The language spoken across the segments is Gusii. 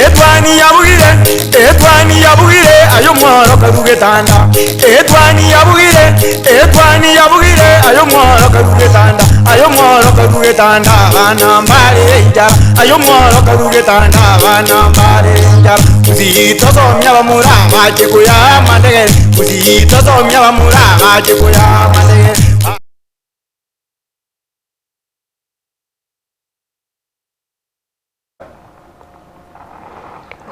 Etwani yabugire, etwani yabugire, aye omworo karue getanda. Etwani yabugire, etwani yabugire, aye omworo karue getanda. Aye omworo karue getanda, abana mbare enchara. Aye omworo karue getanda, abana mbare enchara. Gusii tosomia abamura bache koyaa amandegere, Gusii tosomia abamura bache koyaa amandegere.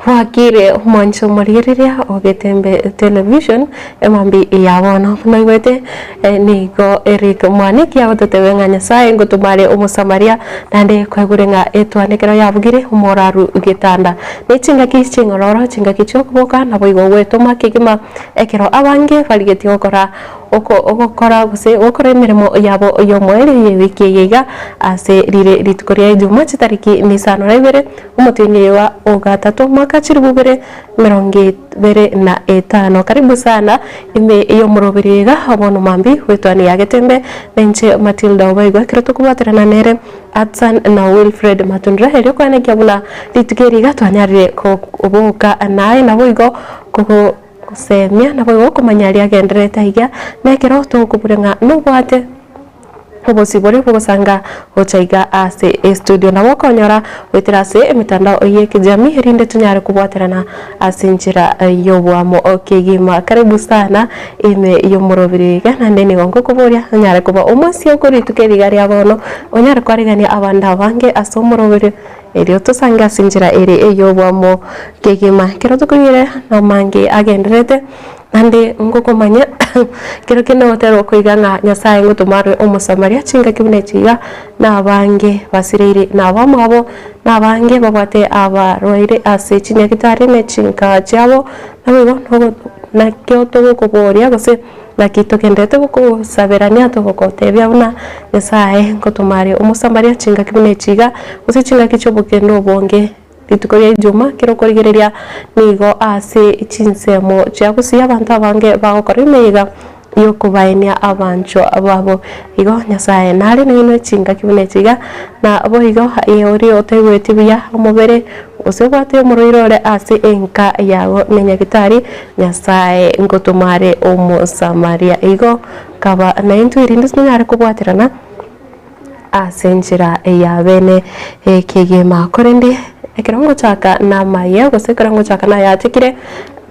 Bwakire omwancho omorigereria o Getembe Television emambi ya bono buna oigwete eh, nigo Eric Mwaniki agototebia ng'a Nyasaye ngotoma are Omosamaria naende kwaigure ng'a etwane ekero yabugire omoraru getanda. Ne chingaki ching'ororo chingaki chiokoboka naboigo gwetoma kegima ekero abange barigetie gokora Oko ogokora gose gokora emeremo yabo y'omoerio y'ewiki eye iga ase rire rituko ria Ijuma chitariki misano na ibere omotienyi wa ogatato omwaka chilifu ibere emerongo ebere na etano. Karibu sana ime y'omoroberi iga bono mambia bw'etwani ya Getembe na inche Matilda Obaigwa ekero tokobwaterana nere Hudson na Wilfred Matundura erio koenekia buna rituko eri iga twanyarire koboka naye naboigo kogo Gosemia naboigo okomanya aria agendererete aiga, na ekero togokobora ng'a nobwate obosibore bw'ogosanga gocha iga ase estudio. Nabo okonyora goetera ase emetandao y'ekejamii erinde tonyare kobwaterana ase enchera y'oboamo kegima. Karibu sana ime y'omorobiri iga naende nigo ngokoboria onyare koba omosio oko rituko eri iga ria bono onyare kwarigania abande abange ase omorobiri. Erio tosange ase enchera ere ey'oboamo kegima. Ekero tokoigwera namange agendererete, naende ngokomanya kero kende ogotera okoiga ng'a Nyasaye ngotoma arwe Omosamaria chingaki buna echi iga, na abange basireire na abamwabo, na abange babwate abarwaire ase chinyagitari ne chinka chiabo, naboigo nogo nakio togokoboria gose. Naki togenderete gokosaberania togogotebia buna Nyasae ngotoma are Omosamaria chingaki buna echi iga, gose chingaki chi'obokendo obonge. Rituko ria Ijuma kera okorigereria nigo ase chinsemo chia gusii abanto abange bagokora emeyega y'okobaenia abanchwa babo. Igo Nyasae nare nainwe chingaki buna echi iga, na boigo aye oria otaigweti buya omobere Gose obwate omorwaire ore ase enka yago ne nyagitari, Nyasae ngotoma are Omosamaria. Igo kaba naintwe erinde tonyare kobwaterana ase enchera ya bene ekegima. Korende ekero ngochaka namaye gose ekero ngochaka nayatekire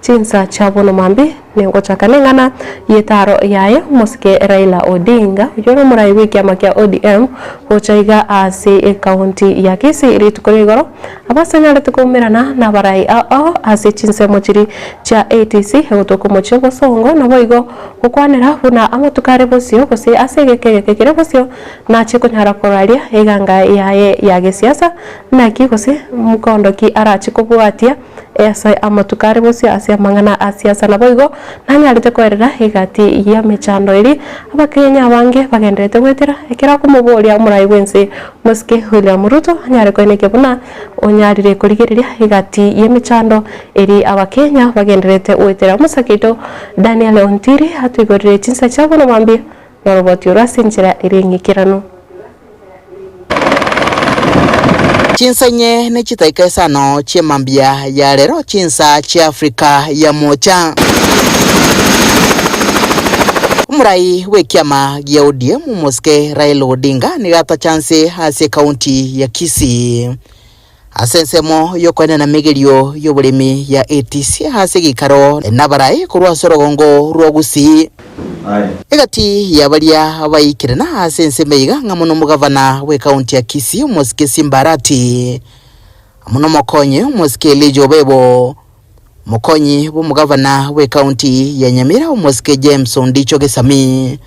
chinsa chia bono mambia, Ningochaka neng'ana y'etaaro yaye omosike Raila Odinga, oyio ore omorai bw'ekiama kia ODM, gocha iga ase ekaunti ya Kisii rituko ria igoro, abasanyarete koumerana nabarai ao ase chinsemo chiria chia ATC egotoka omochie o Bosongo naboigo gokwanera buna amatuko are bosio gose ase egeka egeke kere bosio nache konyara koraria eganga yaye ya gesiasa naki gose mkondo ki arache kobwatia Ase amatuko are bosio ase amang'ana a siasa naboigo nanyarete koerera egati y'emechando eria Abakenya abange bagendererete goetera ekero akomoboria omorai bw'ense Mosike William Ruto anyare koenekia buna onyarire korigereria egati y'emechando eria Abakenya bagendererete goetera. Omosake oito Daniel Ontiri atoigorire chinsa chia bono mambia noroboti oro ase enchera ere eng'ikeranu. Chinsa inye ne chidaika isano chi'emambia ya rero chinsa chia Afrika ya Moocha. Omorai bw'ekiama gia ODM omosike Raila Odinga nigo atacha nse ase ekaunti ya Kisii. Ase ensemo y'okoenena emegerio y'oboremi ya ATC ase egeikaro nabarai korwa ase orogongo rwa Gusii. Egati ya baria baikerana ase ensemo eye iga ng'amo nomogavana bw'ekaunti ya Kisii omosike Simba Arati, amo nomokonyi omosike Elijah Obebo, Mokonyi bw'omogavana bw'ekaunti ya Nyamira omosike James Ondicho Gesami,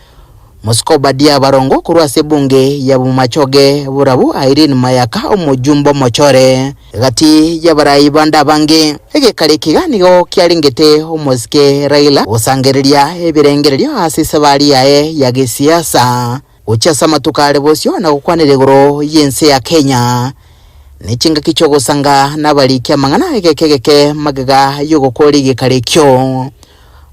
Mosike Obadia Barongo korwa ase ebunge ya Bomachoge Borabu Irene Mayaka omojumbe omochore gati y'abarai bande abange. Egekari eke iga nigo kiarengete omosike Raila gosangereria ebirengererio ase esabari yaye ya gesiasa gochia ase amatuko are bosio na gokwanera igoro y'ense ya Kenya. Ne chingaki chi'ogosanga nabariki amang'ana egeke egeke magega y'ogokora egekaro ekio.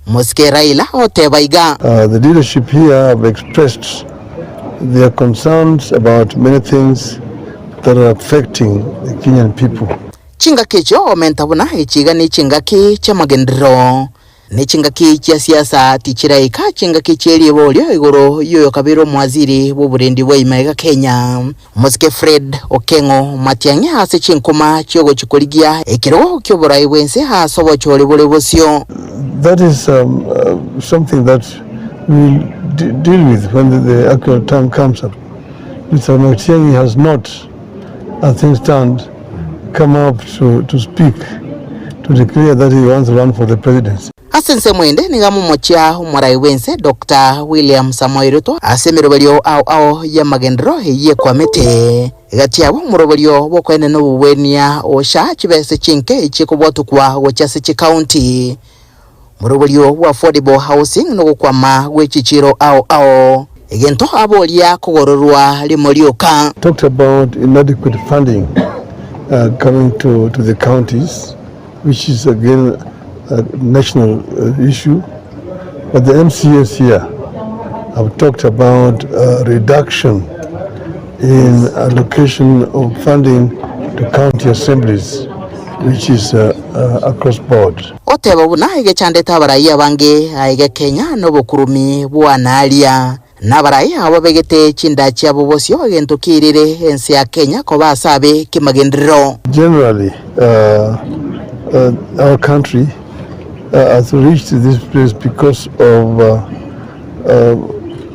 Mosike Raila oteba iga. The leadership here have expressed their concerns about many things that are affecting the Kenyan people. Chingaki echio omenta buna echi iga nechingaki chi'amagenderero. Ne chingaki chia siasa tichiraika chingaki chie riborio igoro y'oyokabeire omowaziri bw'oborendi bwa ime iga Kenya, Omosike Fred Okeng'o Matiang'i ase chinkuma chiogochia korigia ekerogo ki'oborai bw'ense ase obochori bore bosio. That is something that we will deal with when the actual time comes up. Mister Matiang'i has not as things stand come up to, to speak to declare that he wants to run for the presidency. Ase ensemo ende nigo amomochia omorai bw'ense Doctor William Samoei Ruto ase emeroberio ao ao y'amagenderero eyio ekwamete. Egati abo omoroberio bw'okoenena obobwenia osha chibese chinke echikobwatokwa gochia ase chikaunti. Omoroberio bwa affordable housing nogokwama gwe chichiro ao ao. Egento aboria kogororwa rimo rioka. Talked about inadequate funding coming to to the counties which is again a national issue but the MCAs here have talked about reduction in allocation of funding to county assemblies which is across board. Oteba buna egechandete abarai abange aiga Kenya nobokurumi bwa naaria, na abarai abo babegete chinda chiabo bosio egento kiirire ense ya Kenya koba ase abe kemagenderero. Generally our country has reached this place because of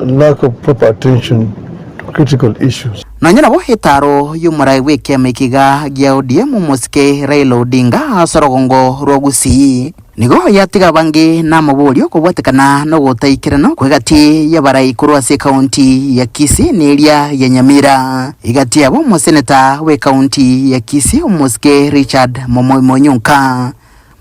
lack of proper attention to critical issues. Nonya nabo etaaro y'omorai bw'ekiama eke iga gia ODM omosike Raila Odinga ase orogongo rwa Gusii nigo yatiga abange namaborio kobwatekana nogotaikerana kw'egati y'abarai korwa ase ekaunti ya Kisii na eria ya Nyamira. Egati yabo omoseneta bw'ekaunti ya Kisii omosike Richard Momoi Monyonka.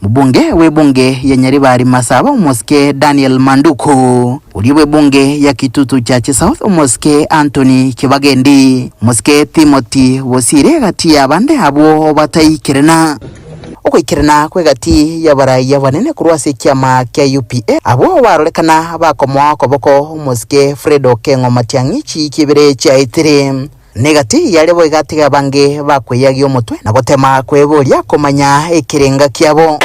Mobunge bw'ebunge ya Nyaribari Masaba omosike Daniel Manduku, oria bw'ebunge ya Kitutu Chache South omosike Anthony Kibagendi, omosike Timothy Bosire gati y'abande abwo bataikerana. Ogoikerana kw'egati y'abarai abanene korwa ase ekiama kia UPA abwo barorekana bakomoa okoboko omosike Fred Okeng'o Matiang'i chiiki ibere chiaetire. Negati yaria boigo atiga abange bakweyagia omotwe na gotema kweboria komanya ekerenga kiabo.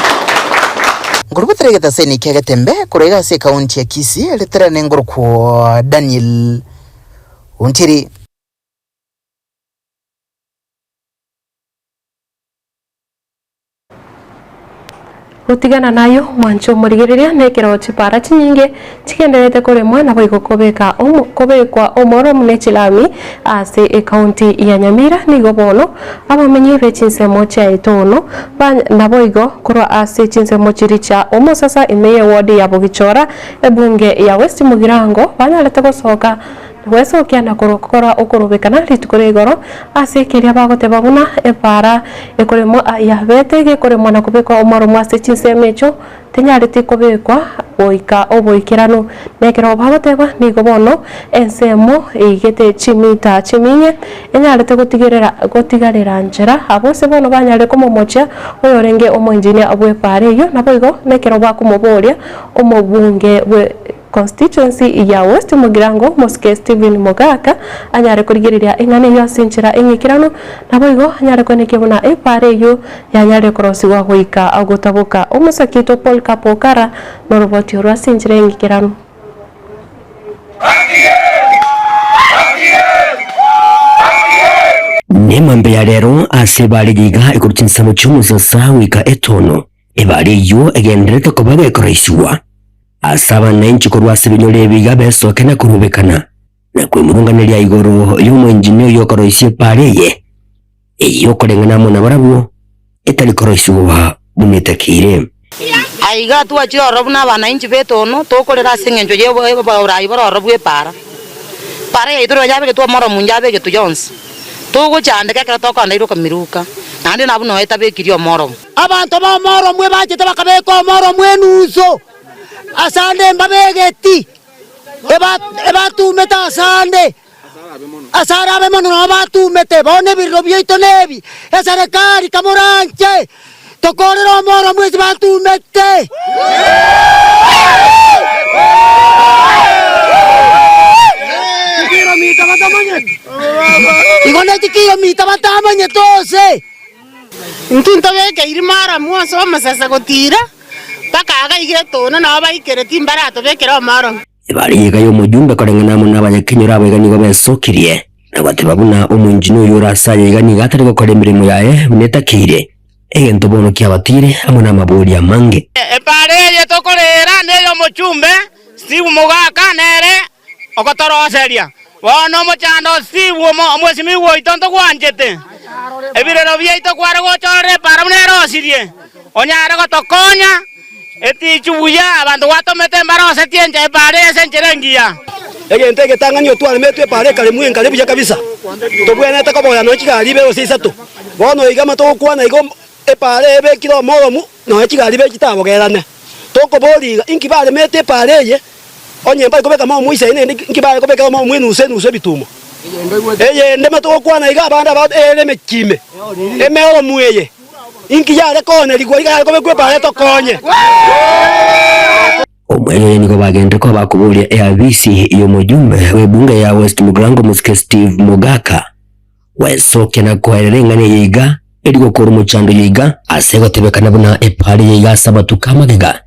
Nkorubatera egetaseni kia Getembe korwa iga ase ekaunti ya Kisii ereterane ngorokwo Daniel Ontiri. Gotigana nayio, mwanche omorigereria nekerogo chipara chinyinge chigendererete koremwa naboigo kobeka kobekwa omoromu ne chilami ase ecounty ya Nyamira nigo bono abamenyi be chinsemo chia Etono naboigo korwa ase chinsemo chiria chia Omosasa ime ye ward ya Bogichora ebunge ya West Mugirango banyarete gosoka Gwesokia na gokora okorobekana rituko ria igoro ase keria bagoteba buna epaara ekoremwa yabete gekoremwa na kobekwa omoromo ase chinsemo echio tenyareti kobekwa goika oboikeranu. Na ekero bagoteba nigo bono ensemo eigete chimita chiminye enyarete gotigerera gotigarera nchera. Abwo ase bono banyarire komomochia oyorenge omoengineer bw'epaara eyio, naboigo nekero bakomoboria omobunge bwe. Constituency ya West Mugirango, Mosike Stephen Mogaka anyare korigereria eng'ana eyio ase enchera eng'ikeranu, naboigo anyare koenekia buna epaara eyio yanyarire korosigwa goika gotaboka omosake oito Polycarp Okara noroboti orwo ase enchera eng'ikeranu. Nemambia ya rero ase bare iga igoro chinsemo chi'omosasa goika etono, ebare eyio egendererete koba gekoroisigwa. Ase abananchi korwa ase ebinyoro ebi iga besoke na korobekana, na kwemurunganeria igoro y'omoengineer oyio okoroisia epaara eye, eyio okoreng'ana amo nabarabwo, etari koroisigwa buna etakeire. Aiga twachire ororo buna abananchi b'etono, tokorera ase engencho y'oboraai bore ororo bw'epaara. Epaara yaito rirorio yabegetwe omoromo inche abegetwe yonsi. Togochandeka ekero tokoenda iroka miruka, naende nabwo nonya etabekirie omoromo. Abanto b'omoromwe bachete bakabeka omoromwe enuso asande mbabegeti, ebatumete asande. Ase arabe mono nao batumete, bono ebirero biaito nebi, Eserekari kamoranche, tokorere omoro mwensi batumete. Igo ne chikiromita batamanyete ose. Intwe ntobekeiri maramu ase omosese gotiira, mpaka agaiga etono, nabo baikereti mbaratobekere omoromu. Ebare eyega y'omojumbe koreng'ana amo nabanyakenyoro abo iga nigo besokirie, na goteba buna omoinjini oyio ore ase aye iga nigo atari gokora emeremo yaye buna etakeire, egento bono kiabatire amo namaboria amange. Ebare eye tokoreera ney'omochumbe Steve Mogaka nere ogotoroseria. Bono omochando o Steve omwesimigwa oito ntogwanchete. Ebirero biaito kware gochorera epaara buna erosirie, onyare gotokonya etichu buya abanto gwatomete mbarosetie enchera epaara eye ase enchera engiya. Egento egetang'ani otwaremetwe epaara ekaremwa enkare buya kabisa, tobwenerete koboera nonya chigari ibere gose isato. Bono iga amatogokwana igo epaara eye ebekire omoromu nonya chigari ibere chitabogerane. Tokoboria iga, inki baremete epaara eye? Onye mbari kobeka momo isaine ende inki bare kobekera omomo enusu enusu ebitumo? Eyende matogokwana iga abande aba ere emechime emeoromu eye, inki yare koonerigwa iga yare kobekwa epaara etokonye? Omweri oye nigo bagenderete koba bakoboria eabisi y'omojumbe bw'ebunge ya West Mugirango Omosike Steve Mogaka gwesokia na koerera eng'ana eye iga eri gokora omochando oyo iga ase gotebekana buna epaara eye iga ase amatuko amagega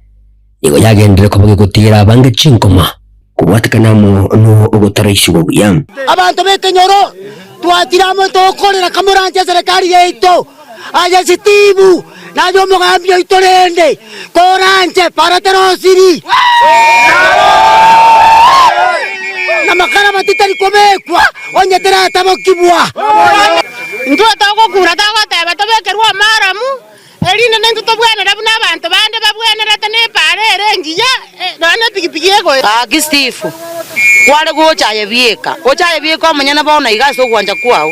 nigo yagenderire koba gegotigera abange chinkoma kobwatekana amo nogotaraisiwa buya. Abanto b'ekenyoro twachire amo tokorera kamoranche eserekari yaito, aye Sitibu, naye omogambi oito rende, koranche para terosiri. Na makara matitari kobekwa onye teratabokigwa. Intwe togokura togoteba tobekerwe omoromu, erinde naintwe tobwenere buna abanto bande babwenerete nepaara ere engiya, nonya nepigipigi egoeta. Gaki Steve, kware gocha aye bieka, gocha aye bieka omonyene bono iga ase ogwancha kwao,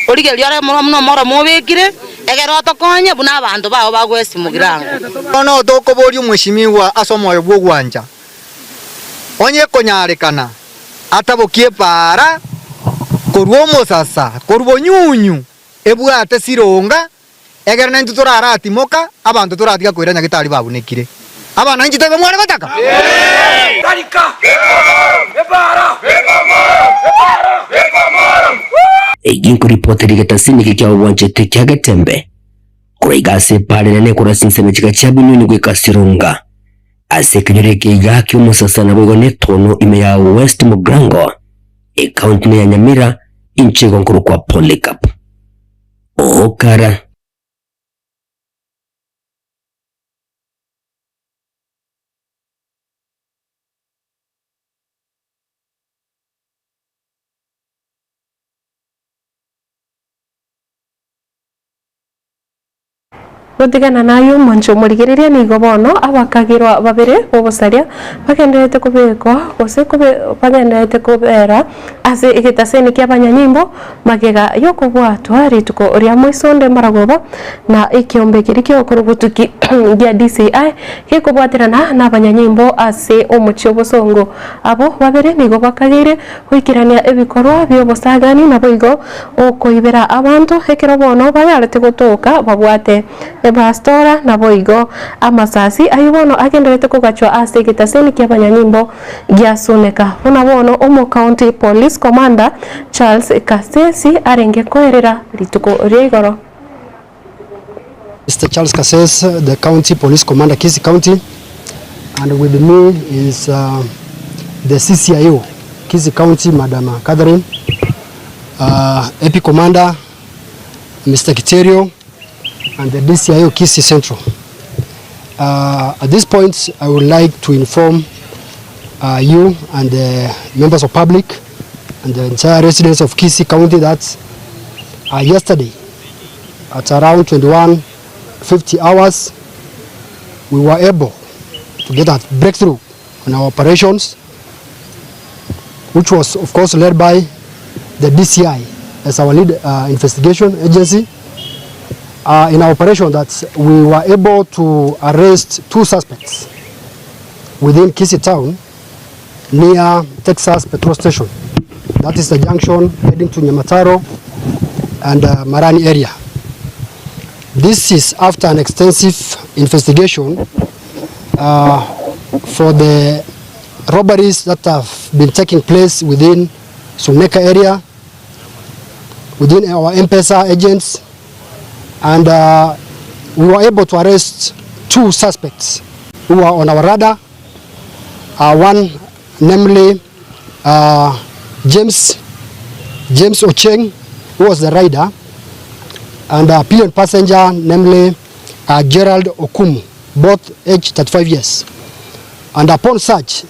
origererie ore buna omoromu obekire, egere otokonye buna abanto bao bagwesimogira ango. Bono tokoboria omweshimiwa ase omoyo bw'ogwancha, onye ekonyarekana, atabokie epaara korwa omosasa korwa bonyunyu ebwate sironga, egere naintwe toraratimoka, abanto toratiga koira nyagetari babunekire. Abana inche taibo mware gotaka? Eyio nkoripota rigetasini eke kia obwanchete kia Getembe, korwa iga ase epaara enene korwa ase ensemo chiga chia Binyoni goika Sironga. Ase ekenyoro eke iga ki'omosasa naboigo netono ime ya West Mugirango, ekaunti ne ya Nyamira, inche igo nkorokwa Polycarp Okara. Gotigana nayio omonche omorigereria nigo bono abakagerwa babere b'obosaria bagendererete kobekwa gose kobe bagendererete kobera ase egetaseni ki'abanyanyimbo magega y'okobwatwa rituko ria moisonde maragoba na ekiombe keria ki'ogokora obotuki gia DCI gekobwaterana n'abanyanyimbo ase omochie obosongo. Abwo babere nigo bakageire Goikerania ebikorwa bi'obosagani naboigo okoibera abanto, ekero bono banyarete gotoka babwate ebastora, naboigo amasasi ayio bono agendererete kogachwa ase egetaseni ki'abanyanyimbo gia Suneka, buna bono omo County Police Commander Charles Kasesi arenge koerera rituko ria igoro. Mister Charles Kasese, the County Police Commander Kisii County, and with me is uh, the CCIO Kisii County, Madam Catherine, uh, AP Commander Mr. Kiterio, and the DCIO Kisii Central. Uh, at this point, I would like to inform uh, you and the members of public and the entire residents of Kisii County that uh, yesterday at around 21:50 hours we were able to get a breakthrough on our operations which was of course led by the DCI as our lead uh, investigation agency uh, in our operation that we were able to arrest two suspects within Kisii town near Texas petrol station. That is the junction heading to Nyamataro and uh, Marani area. This is after an extensive investigation uh, for the robberies that have been taking place within Suneka area, within our M-Pesa agents, and uh, we were able to arrest two suspects who were on our radar. Uh, one, namely uh, James, James Ocheng, who was the rider, and a pillion passenger, namely uh, Gerald Okumu, both aged 35 years. And upon search,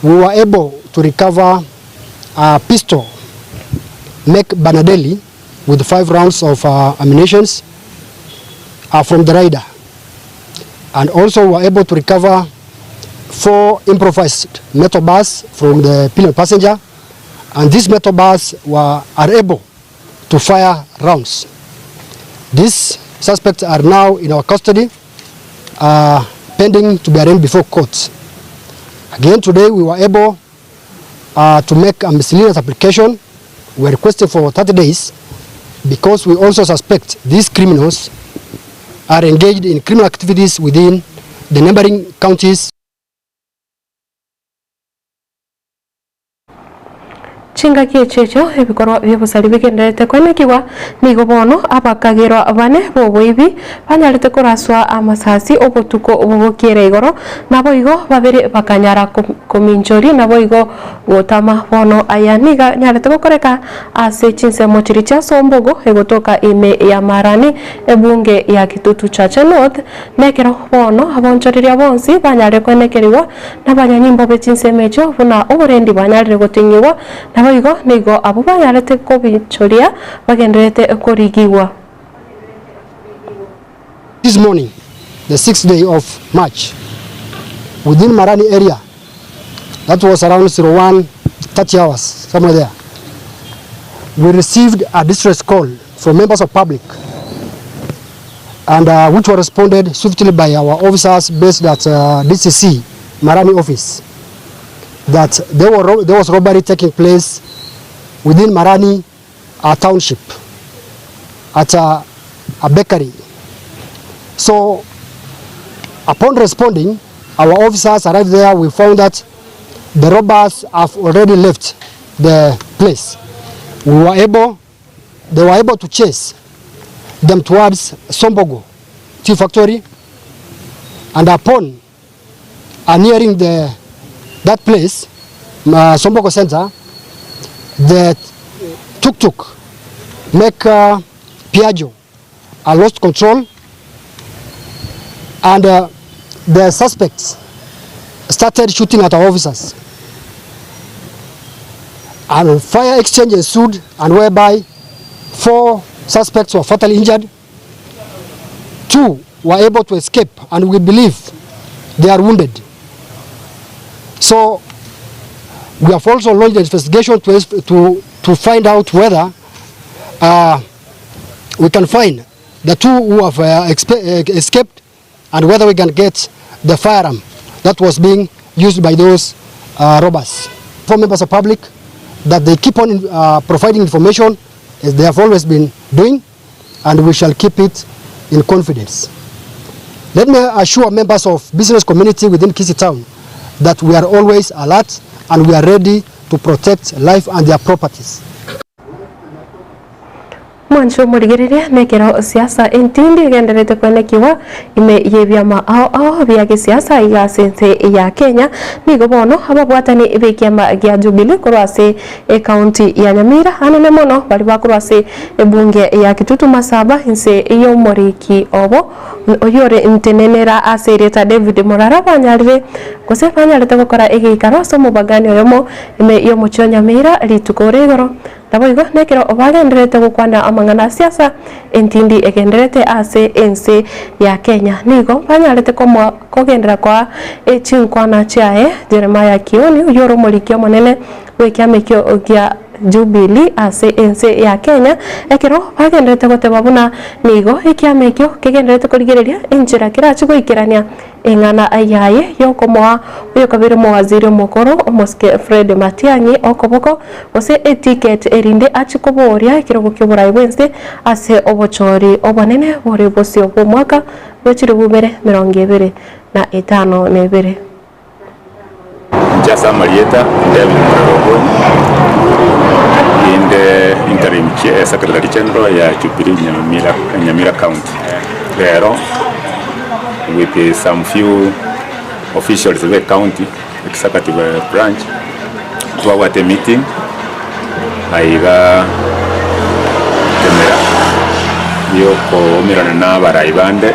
we were able to recover a pistol, make Banadelli, with 5 rounds of uh, ammunition uh, from the rider. And also we were able to recover 4 improvised metal bars from the pillion passenger. And these metal bars were, are able to fire rounds. These suspects are now in our custody, uh, pending to be arraigned before court. Again, today we were able uh, to make a miscellaneous application. We are requesting for 30 days because we also suspect these criminals are engaged in criminal activities within the neighboring counties. Chingaki echio echio ebikorwa bi'obosari bigendererete koenekigwa, nigo bono abakagerwa bane b'oboibi banyarete koraswa amasasi obotuko bogokiera igoro, naboigo babere bakanyara kominchoria naboigo gotama. Bono aya nigo anyarete gokoreka ase chinsemo chiria chia Sombogo egotoka ime ya Marani, ebunge ya Kitutu Chache North, Nekero bono abonchoreria bonsi banyarire koenekerigwa nabanyanyimbo be chinsemo echio buna oborendi bwanyarire goting'igwa, naboigo nigo abwo banyarete kobinchoria bagendererete korigigwa. This morning, the sixth day of March, within Marani area, that was around 01:30 hours, somewhere there, we received a distress call from members of public and uh, which were responded swiftly by our officers based at uh, DCC Marani office that there, were, there was robbery taking place within Marani uh, township at a, a bakery. So upon responding, our officers arrived there, we found that the robbers have already left the place. We were able, they were able to chase them towards Sombogo tea factory, and upon uh, nearing the, that place, uh, Sombogo Center, the tuk-tuk make uh, Piaggio uh, lost control and uh, the suspects started shooting at our officers. And fire exchange ensued and whereby four suspects were fatally injured. Two were able to escape and we believe they are wounded. So we have also launched an investigation to, to, to find out whether uh, we can find the two who have uh, uh, escaped and whether we can get the firearm that was being used by those uh, robbers. For members of public that they keep on uh, providing information as they have always been doing and we shall keep it in confidence. Let me assure members of business community within Kisii town that we are always alert and we are ready to protect life and their properties. Mwanche omorigereria nekero siasa entindi egendererete kwenekigwa ime y'ebiama ao ao bia gesiasa iga ase ense ya Kenya. Nigo bono ababwatani b'ekiama gia Jubilee korwa ase ecounty ya Nyamira anene mono baria bakorwa ase ebunge ya Kitutu Masaba inse y'omoriki obo oyore ntenenera ase erieta David Morara banyarire gose banyarete gokora egeikaro ase omobagani oyomo ime y'omochie o Nyamira rituko rigoro. Naboigo nekero bagendererete gokwana amang'ana a siasa entindi egendererete ase ense ya Kenya, nigo banyarete komoa kogenderera koa chinkwana chiaye Jeremiah Kioni, oyio ore omoriki omonene bw'ekiama ekio gia Jubilee ase ense ya Kenya ekero bagendererete goteba buna nigo ekiama ekio kegendererete korigereria enchera kerache goikerania eng'ana yaye yokomoa oyokabeire omowaziri omokoro omosike Fred Matiang'i okoboko gose eticket erinde ache koboria ekerogo kioborai bwense ase obochori obonene bore bosio bw'omwaka bwe chilifu ibere merongo ebere na etano na ebere. Inche ase amarieta David Muraro Obonyo, inde interim secretary general ya Jubilee Nyamira, Nyamira County. Rero with some few officials be county executive branch twabwate emeeting aiga Kemera yokoumerana na abarai bande.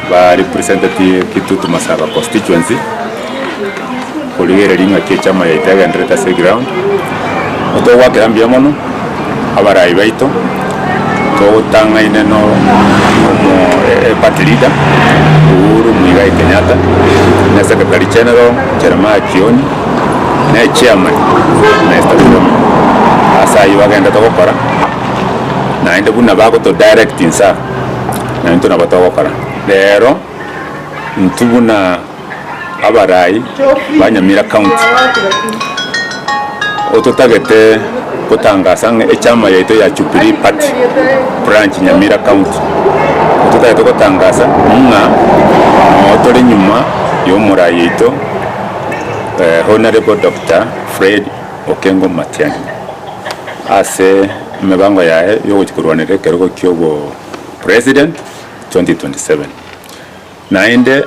Ba representative Kitutu Masaba constituency korigereria ng'aki echama yaito egendererete ase eground, togwakera mbuya mono abarai baito, togotang'aine no omo party leader Uhuru Muigai Kenyatta, na secretary general Jeremiah Kioni, na echairman Nesta Koome, ase ayio bagenderete gokora, naende buna bagoto direct inse aa. Na intwe nabo togokora. Rero intwe buna abarai ba Nyamira County, ototagete gotangasa ng'a echama yaito ya Jubilee Party branch Nyamira County, ototagete gotangasa ng'a noo tore nyuma ya omorai oito Honourable Doctor Fred Okengo Matiang'i ase emebango yaye yogochia korwanera ekerogo kiobo President 2027. Naende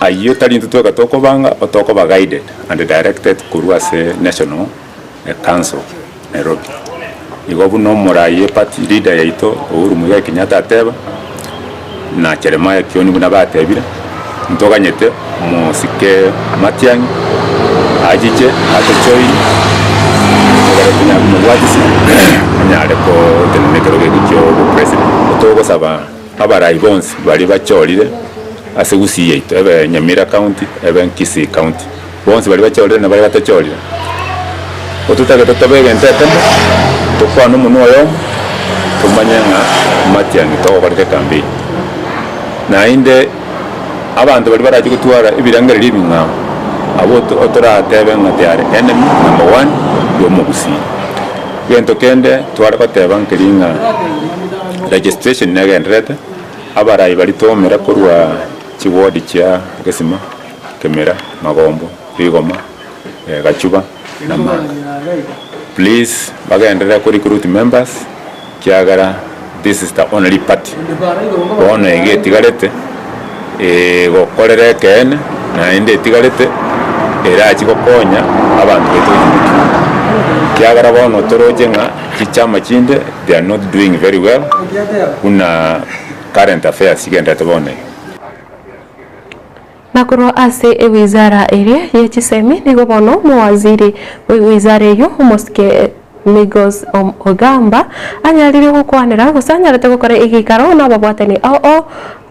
ayio tari intwe tweka tokobanga, otokoba guided and directed korwa ase National Council Nairobi. Igo buna omorai eparty leader yaito Uhuru Muigai Kenyatta ateba, na Jeremiah Kioni buna batebire, ntoganyete omosike Matiang'i achiche atojoin ekero tonyare komobwatisia anyare gotenena ekerogo eke kia obopresident. Togosaba abarai bonsi baria bachorire ase Gusii yaito ebe Nyamira county ebe Kisii county, bonsi baria bachorire na baria batachorire, ototagete tobe egento ekemo, tokwane omonwa oyomo, tomanye ng'a Matiang'i togokorera ecampaign. Naende abanto baria barache gotwara ebirengererio ebing'ao, abwo otoratebe ng'a they are enemy number one ya omogusii. Egento kende tware goteba nkeri ng'a registration negendererete, abarai baria twomera korwa chiward chia Gesima, Kemera, Magombo, Rigoma, Gachuba na Manga. Please bagenderere ko recruit members kiagera this is the only party bono iga etigarete egokorera ekeene naende etigarete erachi gokonya abanto baito gochi motwe. Kiagera bono toroche ng'a chichama chinde they are not doing very well buna current affairs chigenderete bono iga. Na korwa ase ewizara eria ye chisemi nigo bono omowaziri bw'ewizara eyio omosike Migos Ogamba anyarire gokwanera gose anyarete gokora egeikaro nababwatani ao ao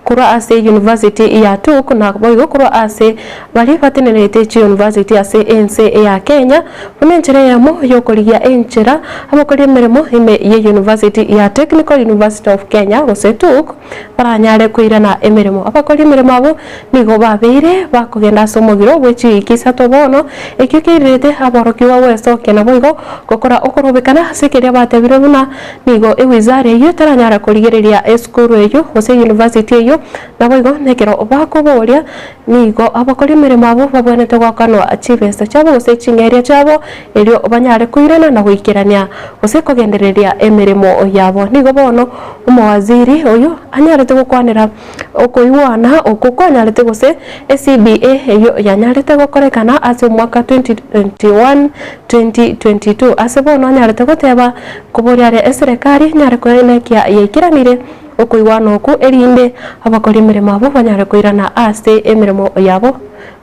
korwa ase University ya TUK na boigo korwa ase baria batenenerete chiuniversity ase ense ya Kenya buna enchera eyemo yokorigia enchera abakori emeremo ime ye University ya Technical University of Kenya gose TUK baranyare koirana emeremo. Abakori emeremo abwo nigo babeire bakogenda ase omogiro bwe chiwiki isato bono, ekio keirerete aborokigwa gwesokia naboigo gokora okorobekana ase keria batebire buna nigo ewizara eyio etaranyara korigereria esukuru eyio gose eyunivasiti eyio, naboigo nekero bakoboria nigo abakori emeremo abwo babwenerete goakanwa chibesa chiabo gose ching'eria chiabo erio banyare koirana na goikerania gose kogendereria emeremo yabo. Nigo bono omowaziri oyio anyarete gokwanera okoigwana okwo kwanyarete gose eCBA eyio yanyarete gokorekana ase omwaka 2021 2022 ase bono anyarete goteba koboria are eserekari enyare koenekia yaikeranire okoigwana okwo erinde abakori emeremo abwo banyare koirana ase emeremo yabo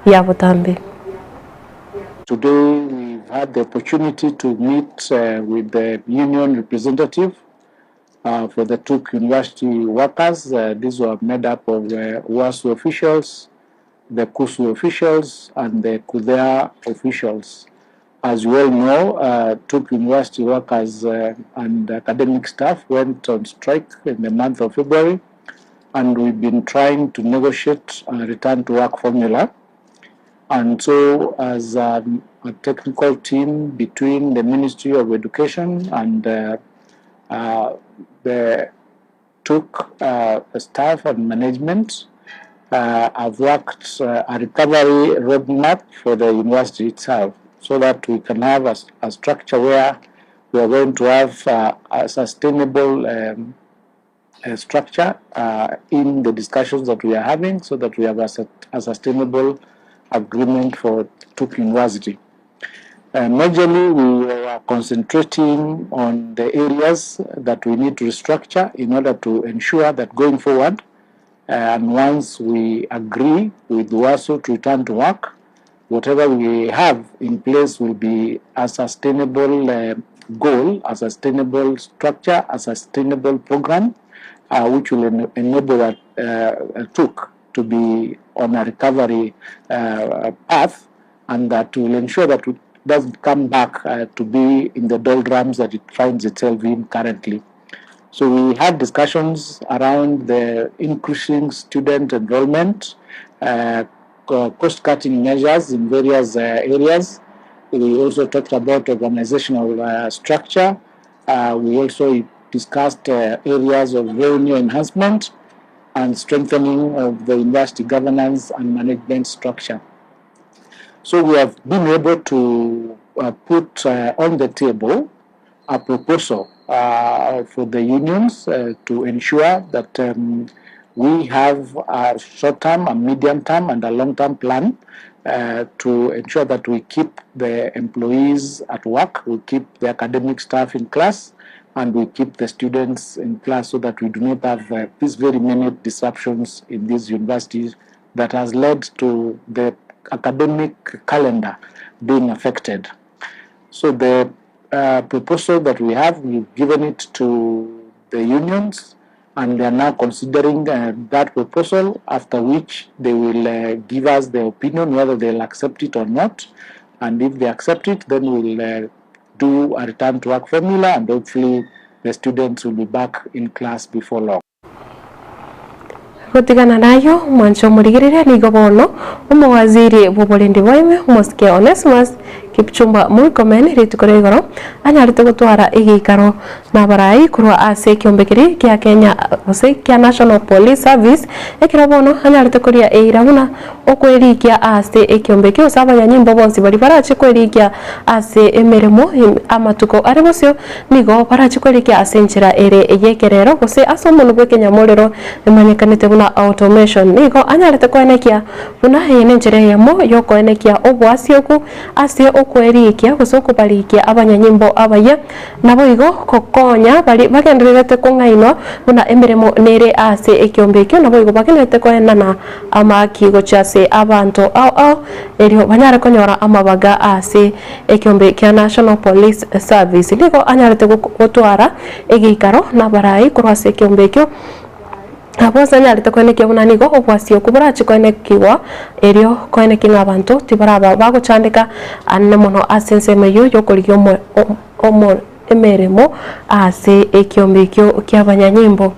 ya botambe. Today we've had the opportunity to meet with the union representative for the TUK University workers. These were made up of the UASU officials, the KUSU officials and the KUDHEA officials. As you all know, TUK University workers and academic staff went on strike in the month of February, and we've been trying to negotiate a return to work formula. And so as a technical team between the Ministry of Education and the TUK staff and management, have worked a recovery roadmap for the university itself, so that we can have a structure where we are going to have a sustainable structure in the discussions that we are having, so that we have a sustainable agreement for TUK University. Majorly, we are concentrating on the areas that we need to restructure in order to ensure that going forward, and once we agree with UASU to return to work, whatever we have in place will be a sustainable goal, a sustainable structure, a sustainable program, which will enable that TUK to be on a recovery path, and that will ensure that it doesn't come back to be in the doldrums that it finds itself in currently. So we had discussions around the increasing student enrollment, cost-cutting measures in various areas. We also talked about organizational structure. We also discussed areas of revenue enhancement and strengthening of the university governance and management structure. So we have been able to put on the table a proposal for the unions to ensure that we have a short-term, a medium-term, and a long-term plan to ensure that we keep the employees at work, we keep the academic staff in class, and we keep the students in class, so that we do not have these very many disruptions in these universities that has led to the academic calendar being affected. So the proposal that we have, we've given it to the unions, and they are now considering that proposal, after which they will give us their opinion whether they'll accept it or not. And if they accept it, then we'll do a return to work formula, and hopefully the students will be back in class before long. Gotigana nayo mwancho murigerere nigo bono omowaziri bw'oborendi bwaime Mosike Onesmus Kipchumba Murkomen rituko ria igoro anyarete gotwara egeikaro nabarai korwa ase ekiombe keri kia Kenya gose kia National Police Service ekero bono anyarete koria eira buna okwerikia ase ekiombe ekio ase abanyanyimbo bonsi bari barache kwerikia ase emeremo amatuko are bosio nigo barache kwerikia ase enchera ere eyekerero gose ase omono bwa ekenyamorero emanyekanete buna automation nigo anyarete koenekia buna eye nenchera eyemo yokoenekia obwasi oku ase okwerikia gose okobarikia abanyanyimbo abaya nabo igo kokonya bari bagendererete kong'ainwa buna emeremo nere ase ekiombe ekio nabo igo bagendererete koenana amaki gochia ase abanto ao ao erio banyare konyora amabaga ase ekiombe kia National Police Service nigo anyarete gotwara egeikaro nabarai korwa ase ekiombe ekio Abwo anyarete koenekia buna nigo obwasi oku borache koenekiwa erio koenekia ng'a abanto tibaraba bagochandeka anene mono ase ensemo eywo yokorigia emeremo ase ekiombe ekio kia abanyanyimbo.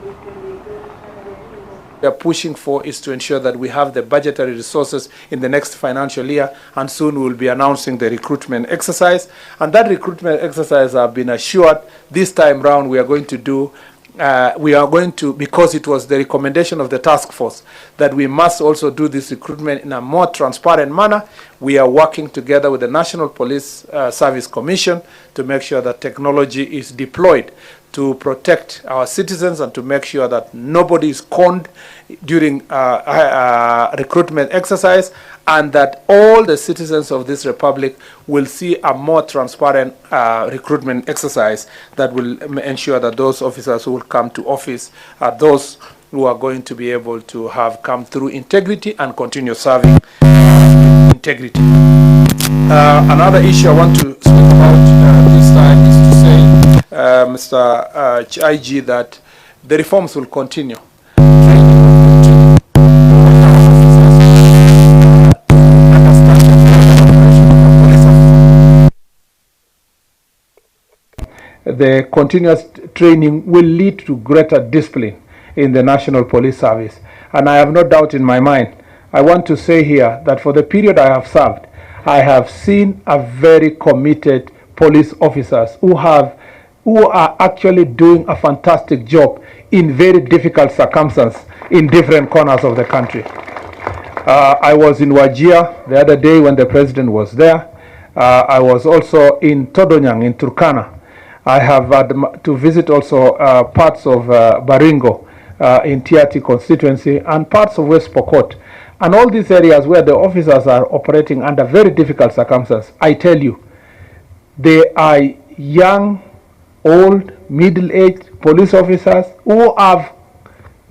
We are pushing for is to ensure that we have the budgetary resources in the next financial year, and soon we will be announcing the recruitment exercise. And that recruitment exercise, I've been assured, this time round we are going to do, we are going to, because it was the recommendation of the task force that we must also do this recruitment in a more transparent manner. We are working together with the National Police Service Commission to make sure that technology is deployed to protect our citizens and to make sure that nobody is conned during recruitment exercise, and that all the citizens of this republic will see a more transparent recruitment exercise that will ensure that those officers who will come to office are those who are going to be able to have come through integrity and continue serving integrity. Another issue I want to speak about this time is to say, Mr., IG, that the reforms will continue. the continuous training will lead to greater discipline in the National Police Service. And I have no doubt in my mind, I want to say here that for the period I have served, I have seen a very committed police officers who have who are actually doing a fantastic job in very difficult circumstances in different corners of the country. Uh, I was in Wajir the other day when the president was there. Uh, I was also in Todonyang in Turkana. I have had to visit also uh, parts of uh, Baringo uh, in Tiaty constituency and parts of West Pokot. And all these areas where the officers are operating under very difficult circumstances, I tell you, they are young, old, middle-aged police officers who have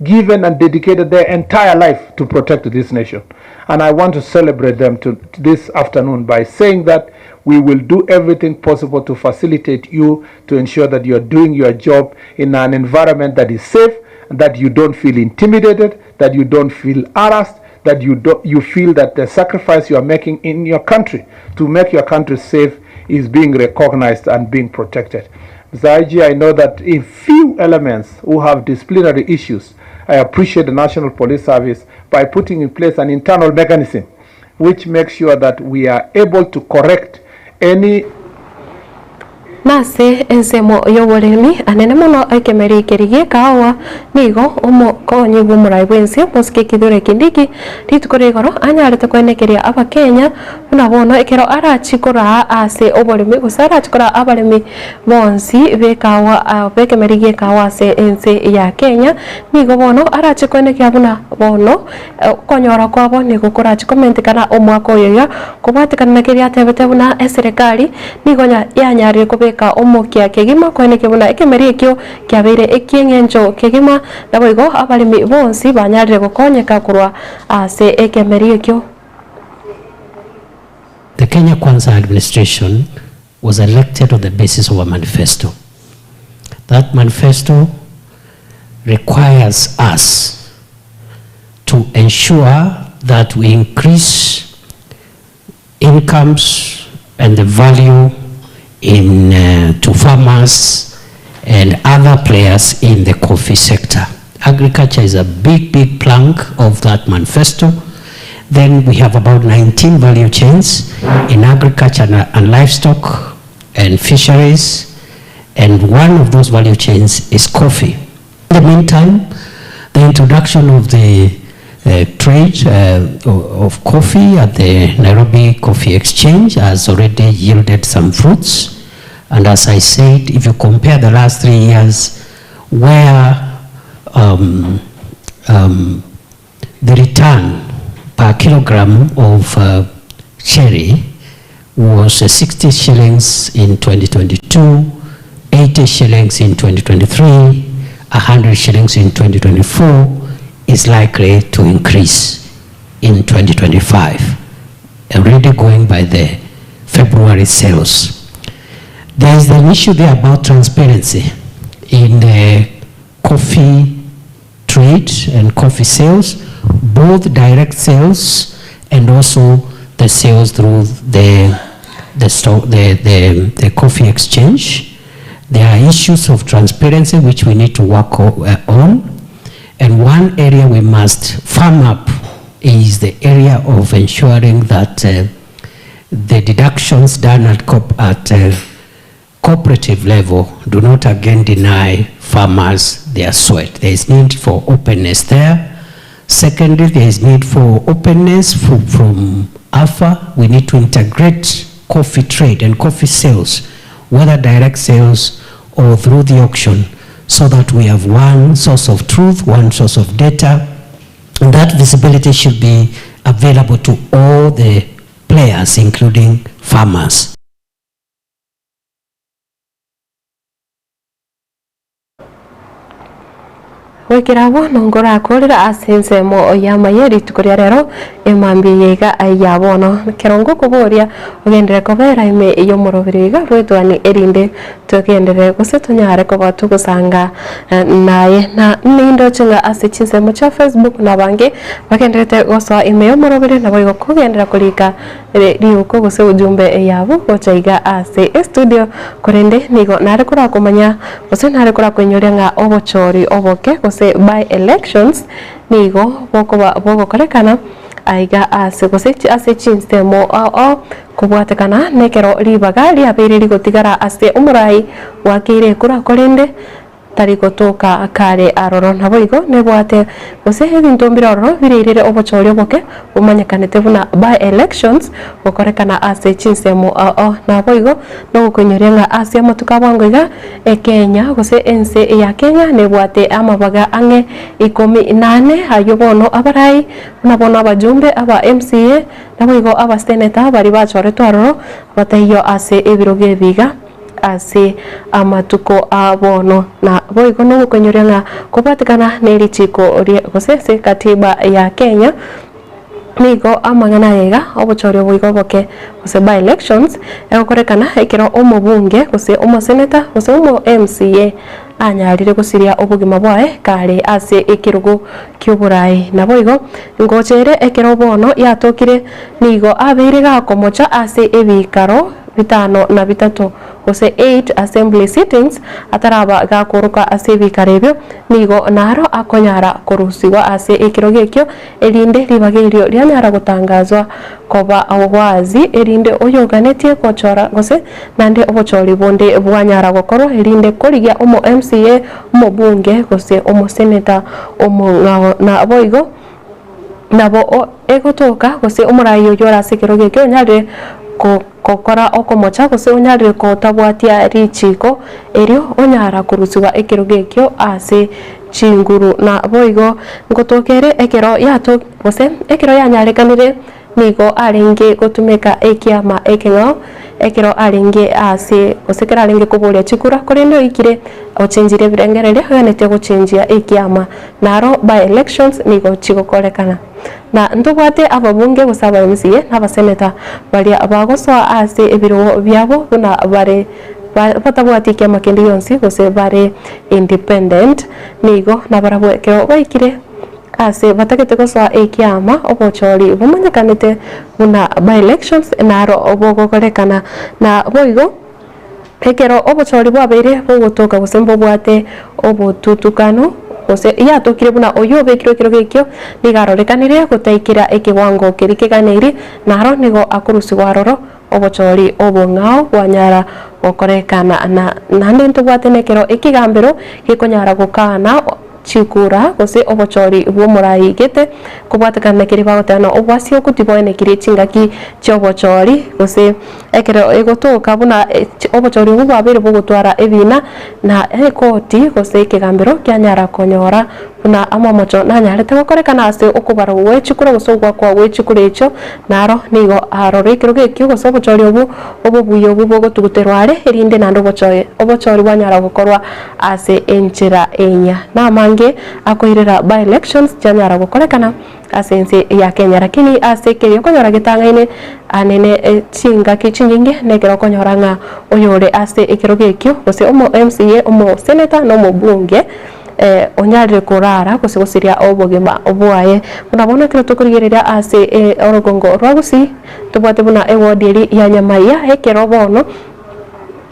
given and dedicated their entire life to protect this nation. And I want to celebrate them to, to this afternoon by saying that we will do everything possible to facilitate you to ensure that you're doing your job in an environment that is safe, that you don't feel intimidated, that you don't feel harassed, that you don't you feel that the sacrifice you are making in your country to make your country safe is being recognized and being protected. Mr. IG, I know that a few elements who have disciplinary issues, I appreciate the National Police Service by putting in place an internal mechanism which makes sure that we are able to correct any Nase ensemo y'oboremi anene mono ekemeri keria gi'ekahawa nigo omokonyi bw'omorai bw'ense Mosike Kithure Kindiki rituko ria igoro anyarete koenekeria Abakenya buna bono ekero arachie koraa ase oboremi gose arachie koraa abaremi bonsi b'ekahawa b'ekemeri gi'ekahawa ase ense ya Kenya nigo bono arachie koenekia buna bono Okonyora kwabo nigo korache komentekana omwaka oyo iga, kobwatekana na keria atebete buna eserekari nigo yanyarire kobeka omokia kegima koenekia buna ekemeri ekio kiabeire ekieng'encho kegima, naboigo abaremi bonsi banyarire gokonyeka korwa ase ekemeri ekio. The Kenya Kwanza administration was elected on the basis of a manifesto. That manifesto requires us to ensure that we increase incomes and the value in, uh, to farmers and other players in the coffee sector. Agriculture is a big, big plank of that manifesto. Then we have about 19 value chains in agriculture and, and livestock and fisheries, and one of those value chains is coffee. In the meantime, the introduction of the uh, trade uh, of coffee at the Nairobi Coffee Exchange has already yielded some fruits. And as I said, if you compare the last three years, where um, um, the return per kilogram of uh, cherry was uh, 60 shillings in 2022, 80 shillings in 2023, 100 shillings in 2024, is likely to increase in 2025, already going by the February sales. There is an issue there about transparency in the coffee trade and coffee sales, both direct sales and also the sales through the, the, store, the, the, the coffee exchange. There are issues of transparency which we need to work uh, on. And one area we must firm up is the area of ensuring that uh, the deductions done at, at uh, cooperative level do not again deny farmers their sweat. There is need for openness there. Secondly, there is need for openness for, from AFA. We need to integrate coffee trade and coffee sales, whether direct sales or through the auction, so that we have one source of truth, one source of data, and that visibility should be available to all the players, including farmers. Goikera abwo nongorakorera ase ensemo y'amaye rituko ria rero, emambia eye iga ya bono. Ekero ngokoboria ogenderere kobera ime y'omoroberi iga bw'etuani erinde togenderere gose tonyare koba togosanga naye. Na nindoche ng'a ase chinsemo chia Facebook nabange bagendererete gosoa ime y'omoroberi naboigo kogenderera korika Riuko gose ujumbe yabo gocha iga ase estudio, korende nigo nare korakomanya gose nare korakoinyoria ng'a obochori oboke gose by elections nigo bokoba bogokorekana aiga ase gose ase chinsemo ao ao kobwatekana nekero ribaga riabeire rigotigara ase omorai bwakeire ekura korende Tari gotoka kare aroro. Naboigo nebwate gose ebinto mbire ororo bireirire obochori oboke bomanyekanete buna by-elections gokorekana ase chinsemo ao. Naboigo nogokoinyoria ng'a ase amatuko a bwango iga Ekenya gose ense ya Kenya nebwate amabaga ang'e ikomi na ane ayio bono abarai buna bono abajumbe aba MCA naboigo abaseneta baria bachoretwe aroro bataiyo ase ebirogo ebi iga. Ase amatuko a bono. Na boigo nogokoinyoria ng'a kobwatekana ne richiiko rie gose ase katiba ya Kenya, nigo amang'ana aya iga, obochori obo igo oboke gose by elections, egokorekana ekero omobunge gose omoseneta gose omo MCA anyarire gosiria obogima bwaye kare ase ekerogo ki'oboraai. Naboigo ngocha ere ekero bono yatokire nigo abeire gakomocha ase ebikaro bitano na bitato, gose eight assembly sittings, ataraba gakoroka ase ebikaro ebio, nigo naro akonyara korusigwa ase ekerogo ekio, erinde ribaga erio rianyara gotangazwa koba wazi, erinde oyoganetie gochora gose naende obochori bonde bwanyara gokorwa, erinde korigia omo MCA, omobunge, gose omoseneta omong'ao. Naboigo nabo egotoka gose omorai oyio ore ase ekerogo ekio onyarire gokora okomocha gose onyarire gotabwatia richiiko erio onyara korusigwa ekerogo ekio ase chinguru. Naboigo ngotoka ere ekero yato gose ekero yanyarekanire Nigo arenge gotumeka ekiama ekeng'ao ekero arenge aase gose ekero arenge koboria chikura, korende oikire ochenjirie ebirengererio oganetie gochenjia ekiama. Naro by elections nigo chigokorekana. Na ntobwate ababunge gose aba MCA na abaseneta baria bagosoa ase ebirogo biabo buna bare batabwati ekiama kende gionsi gose bare independent nigo nabarabwo ekero baikire Ase batagete gosoa ekiama, obochori bomanyekanete buna by-elections naro bogokorekana. Na boigo ekero obochori bwabeire bogotoka gose mbobwate obotutukanu gose yatokire buna oyio obekirwe ekerogo ekio nigo arorekanire gotaikera ekewango keria keganeiri, naro nigo akorusigwa aroro obochori obong'ao bwanyara gokorekana. Na naende ntobwate nekero ekegambero gekonyara gokana chikura, gose obochori bw'omorai gete, kobwatekana na keria bagoteba na obwasioku tiboenekirie chingaki chi'obochori, gose ekero egotoka buna obochori obwo bwabeire bogotwara ebina, na ekoti gose ekegambero kianyara konyora buna amamocho nanyarete gokorekana ase okobarwa gwe chikura gose ogoakwa gwe chikura echio, naro nigo aroro ekerogo ekio gose obochori obwo obobuya obwo bogotuguterwa are, erinde naende obochori obochori bwanyara gokorwa Ase enchera enyia namange akoirera by elections chianyara gokorekana ase ense ya Kenya lakini ase keria okonyora getang'aine anene chingaki chinyinge nekero okonyora ng'a oyore ase ekerogo ekio gose omo MCA, omo senator na omobunge onyarire korara gose gosiria obogima bwaye. Buna bono ekero tokorigereria ase orogongo rwa Gusii tobwate buna eward eria ya Nyamaiya ekero bono.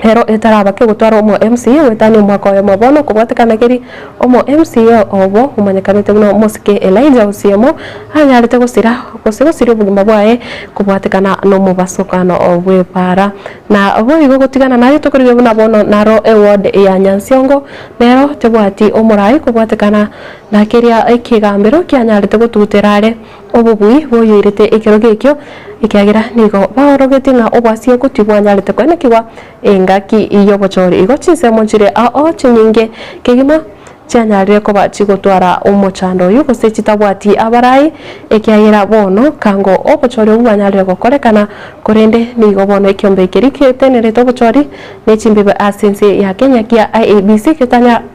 Ero etaraba kegotwara omo MCA goetania omwaka oyomo bono kobwatekana keri omo MCA obo omanyekanete buna omosike Elijah Osiemo anyarete gosira gose gosiria obogima bwaye kobwatekana nomobasokano bw'epaara. Na boigo gotigana naye tokorigia buna bono naro eward ya Nyansiongo nero tebwati omorai kobwatekana na keria ekegambero kianyarete gotutera are Obobui boyoirete ekerogo ekio, ekiagera nigo baorogetie ng'a obwasiegu tibwanyarete koenekigwa engaki y'obochori. Igo chinsemo nchire ao chinyinge kegima. Chianyarire koba chigotwara omochando oyio gose chitabwati abarai, ekiagera bono kango obochori obwo bwanyarire gokorekana, korende nigo bono ekiombe keria getenerete obochori ne chimbibe ase ense ya Kenya kia IEBC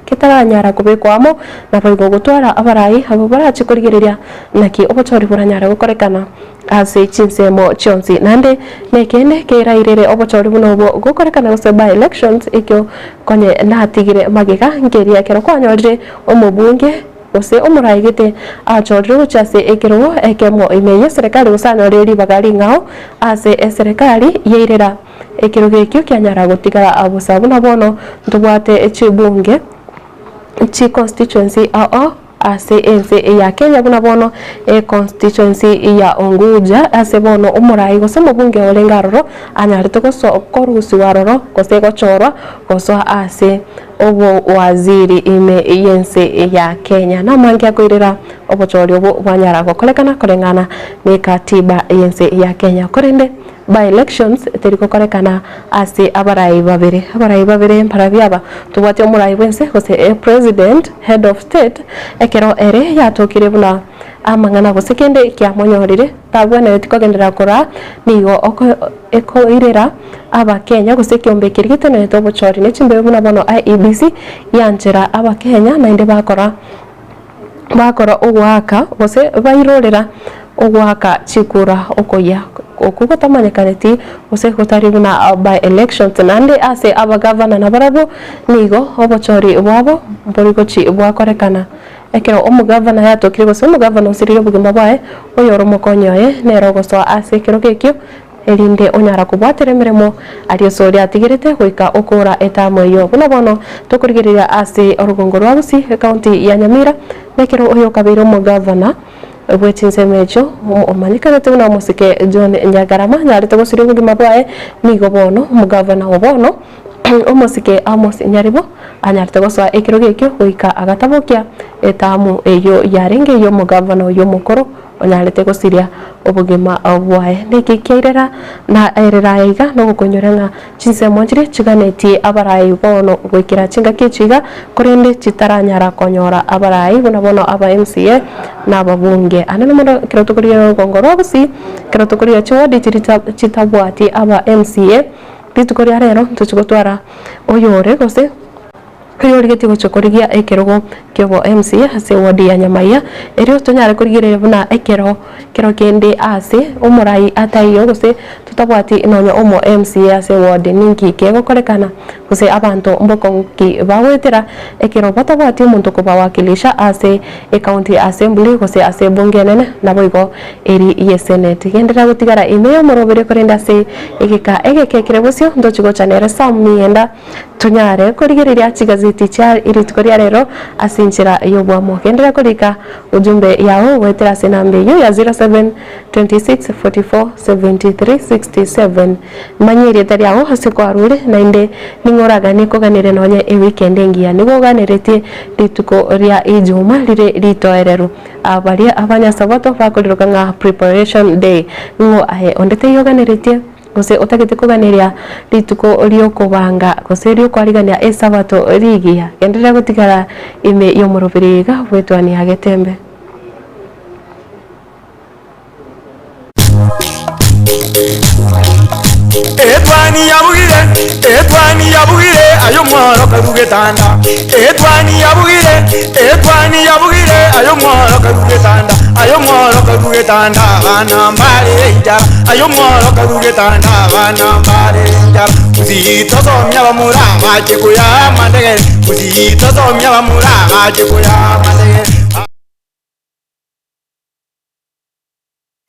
ketaranyara kobekwa amo, naboigo gotwara abarai abwo barache korigereria naki obochori boranyare gokorekana. Ase chinsemo chionsi. Naende nekeene kerairere obochori buna obwo gokorekana gose by elections ekio konye natigire magega nkeria ekero kwanyorire omobunge gose omorai gete achorire gochia ase ekerogo ekemo ime yeserekari gose anyorire ribaga ring'ao ase eserekari yairera ekerogo ekio kianyara gotigara bosa buna bono ntobwate chibunge chi constituency ao ao. Ase ense ya Kenya buna bono econstituency ya Unguja ase bono omorai gose omobunge orenge aroro anyarete korusiwa aroro gose gochorwa gosoa ase obowaziri ime yense ya Kenya. Namange akoirera obochori obo bwanyara gokorekana koreng'ana nekatiba yense ya Kenya korende By elections teri gokorekana ase abarai babere. Abarai babere mbarabio aba, tobwate omorai bwense gose e president, head of state, ekero ere yatokire buna amang'ana gose kende kiamonyorire tabwenereti kogenderera koraa nigo oko ekoirera abakenya gose ekiombe keria getenerete obochori ne chimbebe buna bono IEBC yanchera abakenya naende bakora bakora ogoaka gose bairorera ogoaka chikura okoyia okwo gotamanyekaneti gose gotari buna by elections. Naende ase abagavana nabarabwo nigo obochori bwabo mbori gochi bwakorekana. Ekero omogavana yatokire gose omogavana osirire obogima bwaye, oyore omokonyi oye nere ogosoa ase ekerogo ekio erinde onyara kobwatera emeremo aria ase oria atigerete goika okoora etamu eyio. Buna bono tokorigereria ase orogongo rwa Gusii, ecounty ya Nyamira, nekero oyo okabeire omogavana bwe chinsemo echio omanyekanete buna omosike John Nyagarama anyarete gosiria obogima bwaye, nigo bono omogavana o bono omosike Amos Nyaribo anyarete gosoa ekerogo ekio goika agatabokia etamu eyio yarenge ey'omogavana oyio omokoro Onyarete gosiria obogima bwaye. Niki kiairera na erera aya iga nogokonyora ng'a chinsemo nchiria chiganetie abarai bono goikera chingaki echi iga, korende chitaranyara konyora abarai buna bono aba MCA na ababunge. Anene mono ekero tokorigia orogongo rwa Gusii, ekero tokorigia chiward chiria chitabwati aba MCA, rituko ria rero ntochi gotwara oyore gose. Oyorigetie gochia korigia ekerogo ki'obo MCA ase eward ya Nyamaiya, erio tonyare korigereria buna ekero kero kende ase omorai ataiyo gose totabwati nonya omo MCA ase eward ninki kegokorekana gose abanto mbokong'u ki bagoetera ekero batabwati omonto kobawakilisha ase ecounty assembly gose ase ebunge enene naboigo eri ye senate. Genderera gotigara ime y'omoroberi korende ase egeka egeke kere bosio ntochi gocha nere Sam Mighenda. Tonyare korigereria chigazeti chia rituko ria rero ase enchera y'obwamo. Genderera korika ujumbe yao goetera ase enamba eyio ya 0726447367. Manya erieta riao ase kwarure naende ning'o oraganie koganeria nonye eweekend engiya. Nigo oganeretie rituko ria Ijuma rire ritoereru. Baria abanyasabato bakoriroka ng'a preparation day. Ng'o aye onde taiyo oganeretie? Gose otagete koganeria rituko ri'okobanga, gose ri'okwarigania Esabato rigiya, genderera gotigara ime y'omorobiri iga bw'etuani ya Getembe. Etwani yabugire, etwani yabugire, aye omworo karue getanda. Etwani yabugire, etwani yabugire, aye omworo karue getanda. Aye omworo karue getanda, abana mbare enchara. Aye omworo karue getanda, abana mbare enchara. Gusii tosomia abamura bache koyaa amandegere, Gusii tosomia abamura bache koyaa amandegere.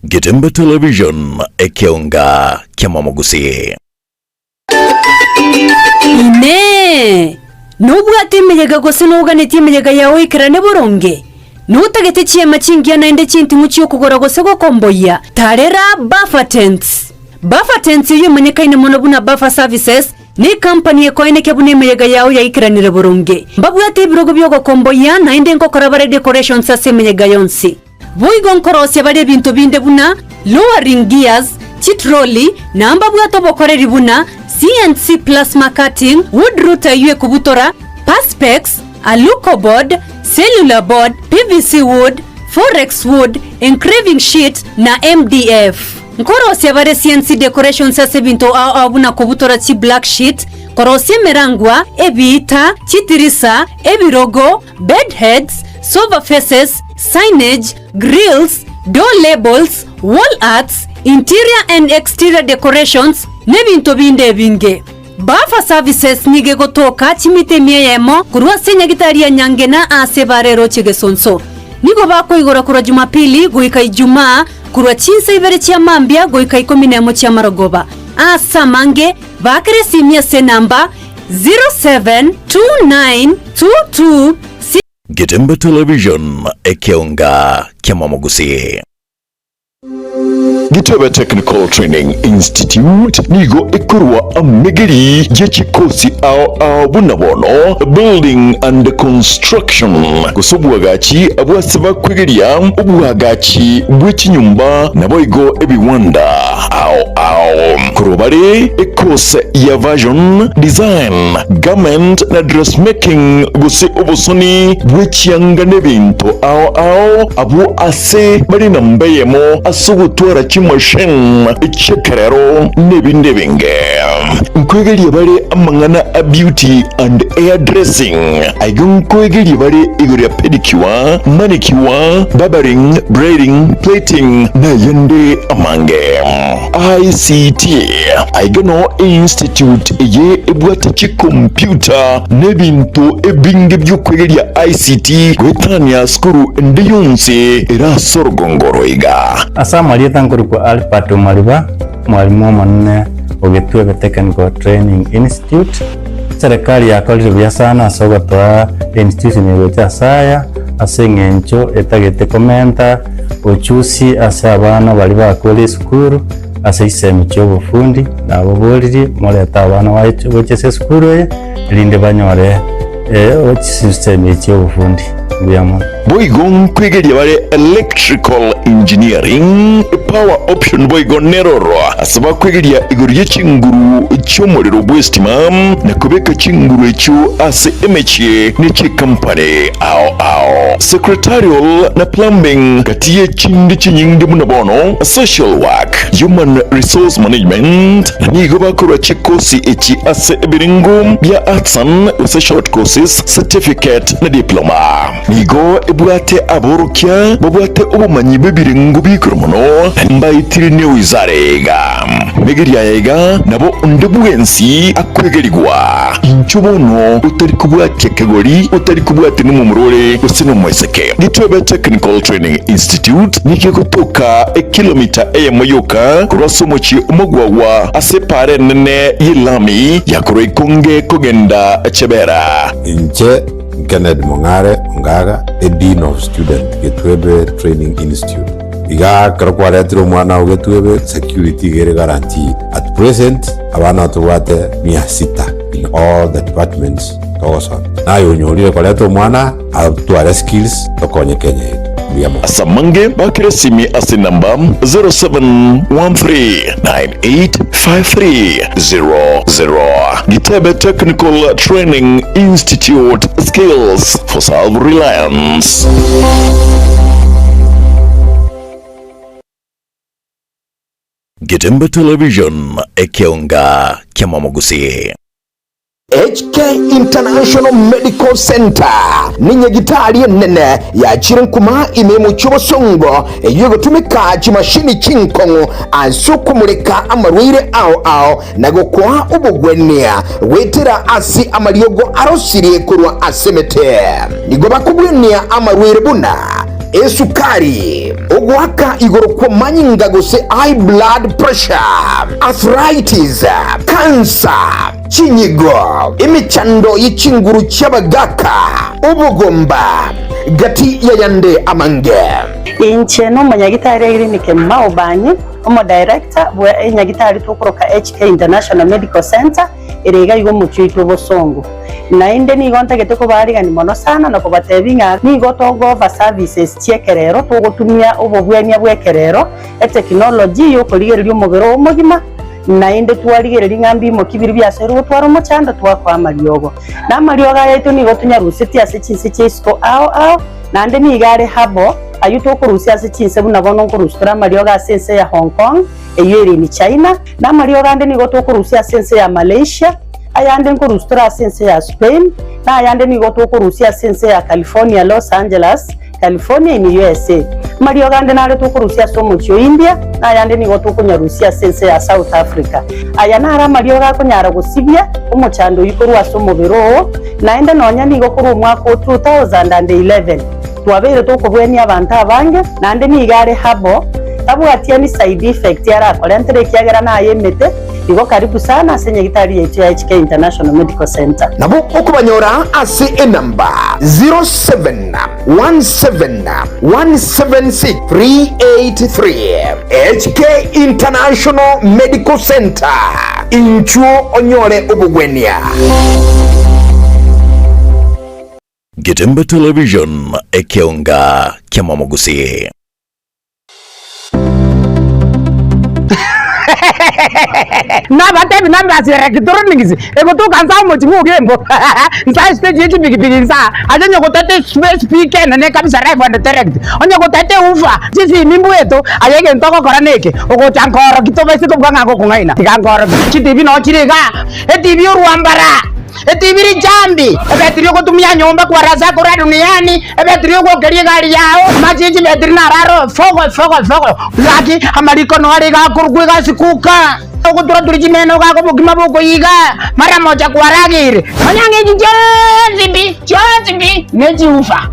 Getembe Television, ekeonga ki'amamogusii. Inee! Nobwate emeyega gose noganetie emeyega yao eikerane boronge? Notagete chiema chingiya naende chinting'u chi'okogora gose gokomboyia? Tarera Buffer Tents! Buffer Tents eyio emanyekaine mono buna Buffer Services, Necompany ekoenekia buna emeyega yao yaikeranire boronge. Mbabwate ebirogo bi'ogokomboyia naende nkokora bare decorations ase emeyega yonsi. Boigo nkorosia bare ebinto binde buna lowering gears, chitroli, na mbabwate obokoreri buna CNC plasma cutting, wood router eyio ekobutora, perspex, Alucoboard, Cellular board, PVC wood, Forex wood, Engraving sheet, na MDF. Nkorosia bare CNC decorations ase ebinto ao ao buna kobutora chi black sheet, korosia emerangwa, ebiita, chitirisa, ebirogo, bed heads, sofa faces, signage, grills, door labels, wall arts, interior and exterior decorations, nebinto binde ebinge. Buffer Services nigo egotoka chimita emia eyemo korwa ase enyagitari ya Nyangena aase ebara erochie Gesonso. Nigo bakoigora korwa Jumapili goika Ijumaa korwa chinsa ibere chia mambia goika ikomi nemo chi'amarogoba. Aase amange, baakera esimi ase enamba 072922. Getembe Television, ekeonga ki'amamogusii. Gitebe Technical Training Institute nigo ekorwa amegeri ye chikosi ao ao buna bono Building and Construction gose obwagachi bw'ase bakwegeria obwagachi bwe chinyomba naboigo ebiwanda ao ao. Korwa bare ekose ya Version, Design, Garment na Dressmaking gose obosoni bwe chianga nebinto ao ao abwo ase bare namba eyemo ase ogotwara chimachine chi'ekerero nebinde ebinge. Nkoegeria bare amang'ana a beauty and hair dressing. Aiga nkoegeria bare igoro ya pedicure, manicure, barbering, braiding, plaiting nayande amange. ICT, Aiga noo einstitute eye ebwate chikompyuta na ebinto ebinge bi'okwegeria ICT goetania sukuru ende yonsi ere ase orogongo oro iga. Ase amarieta nkorokwa Albert Omariba, omwalimu omonene o Getwebe Technical Training Institute. Serikali yakorire buya sana ase ogotoa einstitution eye gocha ase aya, ase eng'encho etagete komenta ochusi ase abana baria bakure esukuru ase chisemi chia obofundi, naboboririe morete abana gocha ase esukuru eye erinde banyore chisemi echi chia obofundi. Mbuya mono. Boigo nkwegeria bare electrical engineering, power option boigo neroro ase bakwegeria igoro ye chinguru chi'omorero bw'estima na kobeka chinguru echio ase emechie ne chikampani ao ao. Secretarial na plumbing gati ye chinde chinyinge buna bono social work, human resource management na nigo bakorwa chikosi echi ase ebirengo bia arts gose short courses, certificate na diploma. Nigo ebwate aborokia babwate obomanyi bw'ebirengo bi'igoro mono, na mbaetire newizara iga. Megeria aya iga nabo onde bwensi akwegerigwa. Inchuo bono otari kobwatia kegori, otari kobwatia nomomura ore gose nomoiseke. Gitwebe Technical Training Institute nigo egotoka ekilomita eyemo yoka korwa ase omochie omogwagwa ase epaara enene y'elami ya korwa Ikonge kogenda Chebera. Inche Kennedy Mong'are Ongaga, a Dean of Student, Getwebe Training Institute. Iga ekero kwaretire omwana oo Getwebe, security iga ere guaranteed. At present, abana tobwate mia sita in all the departments togosoma. Naye onyorire koreta omwana atware skills tokonye Kenya yetu. Mbuya mono. Ase amange bakere esimi ase enamba 0713985300. Gitebe Technical Training Institute, Skills for Self-Reliance. Getembe Television, ekeonga kiamamogusii. HK International Medical Centre nenyagitari enene yachire nkuma ime y'omochie obosongo eyio egotumeka chimashini chinkong'u ase okomoreka amarwaire ao ao na gokoa obogwenia goetera ase amariogo arosirie korwa ase emete. Nigo bakobwenia amarwaire buna esukari, ogoaka igoro kw'amanyinga gose high blood pressure, arthritis, cancer, Chinyigo, emechando ye chinguru chi'abagaaka, obogomba, gati y'ayande amange. Inche nomonyagitari Irene Kemuma Obanyi, omodirector bwe enyagitari tokoroka HK International Medical Centre ere iga iga omochie oito obosongo. Naende nigo ntagete kobaarigania mono sana na kobatebia ng'a nigo togo-offer services chi'ekerero, togotumia obobwania bw'ekerero, etechnology yokorigereria omobere oo omogima. Naende twarigereria ng'a mbimoki biria biasoirwe gotwara omochando, twakoa amariogo. Na amariogo aya aito nigo tonyarusetie ase chinse chia isiko ao ao, naende nigo are habo, ayio tokorusia ase chinse buna bono nkorusia tore amariogo ase ense ya Hong Kong, eyio ere in China, na amariogo ande nigo tokorusia ase ense ya Malaysia, ayande nkorusia tore ase ense ya Spain, na ayande nigo tokorusia ase ense ya California, Los Angeles, California in USA. Amariogo ande nare tokorusia ase omochie o India, na ayande nigo tokonyarusia ase ense ya South Africa. Aya naro amariogo akonyara gosibia omochando oyio korwa ase omobere oo, naende nonya nigo korwa omwaka o 2011 twabeire tokobwenia abanto abange, naende nigo are herbal, tabwati any side effect arakorentere ekiagera naye emete, igo karibu sana ase nyagitari yaito ya HK International Medical Centre. Nabo okobanyora ase enamba 0717176383. HK International Medical Centre, inchuo onyore obogwenia. Getembe Television, ekeonga ki'amamogusii. Nabatebi nambasi electronics egotoka nsa omochi bwa Ogembo nsa estage ye chipikipiki nsa aye onye gotete speaker enene kabisa live and direct onye gotete woofer chisimi mbweto aye egento ogokora neke ogocha nkoroki tobaise kobua ng'a ngokong'aina tiga nkoroki chitibi noo chire igaa etibi orwambara. Etibi richambi, ebetiri ogotumia nyomba kwarasa korwa duniani, ebetiri ogwokeria egari yao, amache ye chibetiri naro aro fogo fogo fogo. Gaki amariko noare iga akorokwa egasi kuka, ogotura-turia chimeno gaka obokima bokoiga, mara mocha kwarageire. Nonya ng'echi chionsi pi, chionsi pi, ne chiufa.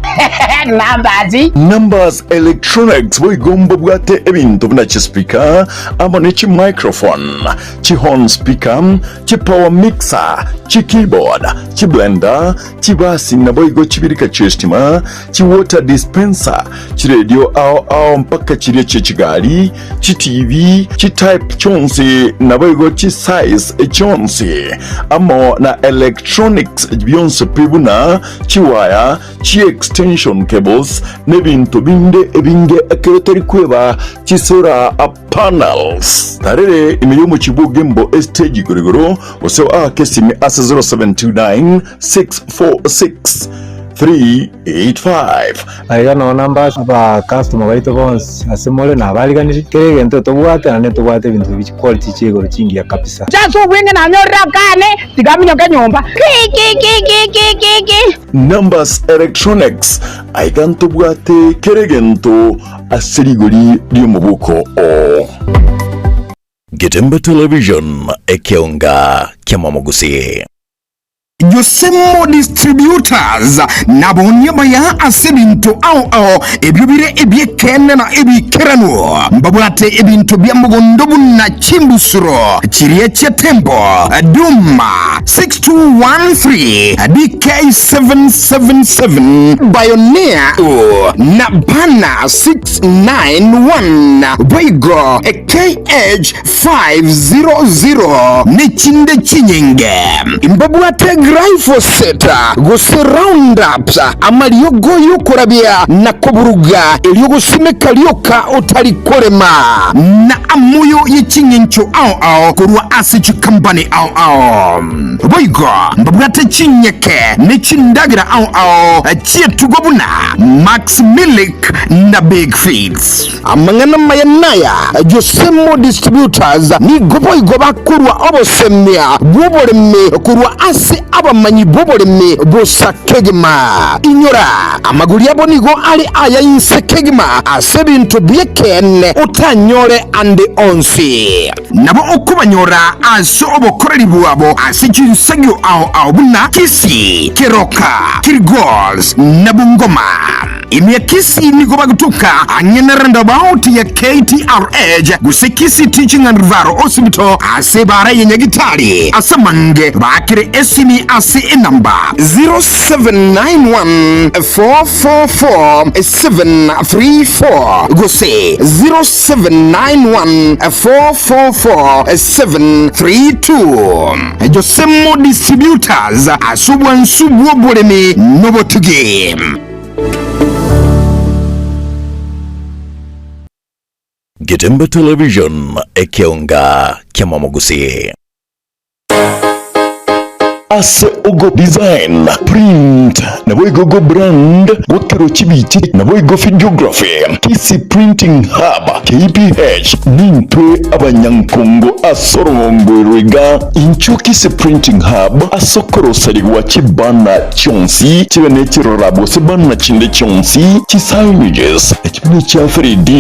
Numbers. Numbers Electronics boigo mbabwate ebinto buna chispeaker amo ne chimicrophone, chihorn speaker, chipower mixer, chikeyboard, chiblender, chibasi naboigo chibirika chi'estima, chiwater dispenser, chiredio ao ao mpaka chiria chie chigari, chiTV, chitype chionsi naboigo chisize chionsi, amo na electronics bionsi pi buna chiwaya, chiextension cables, nebinto binde ebinge ekero tari kweba chisora Panels. Tarere ime y'omochie bw'Ogembo estage igoro igoro, gose oake esimi ase 0729 646 385. Aiga noo namba aba customer baito bonsi ase more nabariganirie, kera egento tobwate naende ntobwate ebinto bi chiquality chia igoro chingiya kabisa. Inche ase obweng'e nanyorire akane, tiga aminyoke nyomba. Kikikikikiki. Numbers Electronics, aiga ntobwate kera egento ase rigori ri'omobuko oo. Getembe Television, ekeonga ki'amamogusii. Josemo Distributors nabaonia baya ase ebinto ao ao ebio bire ebi'ekeene na ebiikeranu. Mbabwate ebinto bia mogondo buna chimbusuro chiria chia Tembo, Duma, 6213, DK777, Bioneer na Bana 691, boigo KH500 nechinde chinyinge. Mbabwate glyphosate gose Roundup, amariogo y'okorabia na koburuga erio gosimeka rioka otari korema, na amoyo ye ching'encho ao ao korwa ase chikampani ao ao. Boigo mbabwate chinyeke ne chindagera ao ao chi'etugo buna Max Milk na Big Feeds. Amang'ana amaya naya, Josemo Distributors nigo boigo bakorua obosemia bw'oboremi korwa ase abamanyi b'oboremi bosa kegima. Inyora, amagori abo nigo are aya inse kegima ase ebinto bi'ekeene otanyore ande onsi. Nabo okobanyora ase obokoreri bwabo ase chinsagio ao ao buna Kisii, Keroka, Kilgoris na Bungoma. Ime ya Kisii nigo bagotoka ang'e na roundabout ya KTRH gose Kisii Teaching and Referral Hospital ase ebara ya Nyagitari. Ase amange baakere esimi ase enamba 0791 444 734 gose 0791 444 732. Josemo Distributors ase obwansu bw'oboremi nobotugi. Getembe Television, ekeonga ki'amamogusii. Ase ogo design, print, naboigo go brand, gokerwa chibicha naboigo videography, Kisii Printing Hub, KPH, nintwe abanyankongo ase orogongo oro iga. Inchuo Kisii Printing Hub ase okoroserigwa chibanner chionsi chibe ne chirora gose banner chinde chionsi, chi signages, chibe ne chia 3D,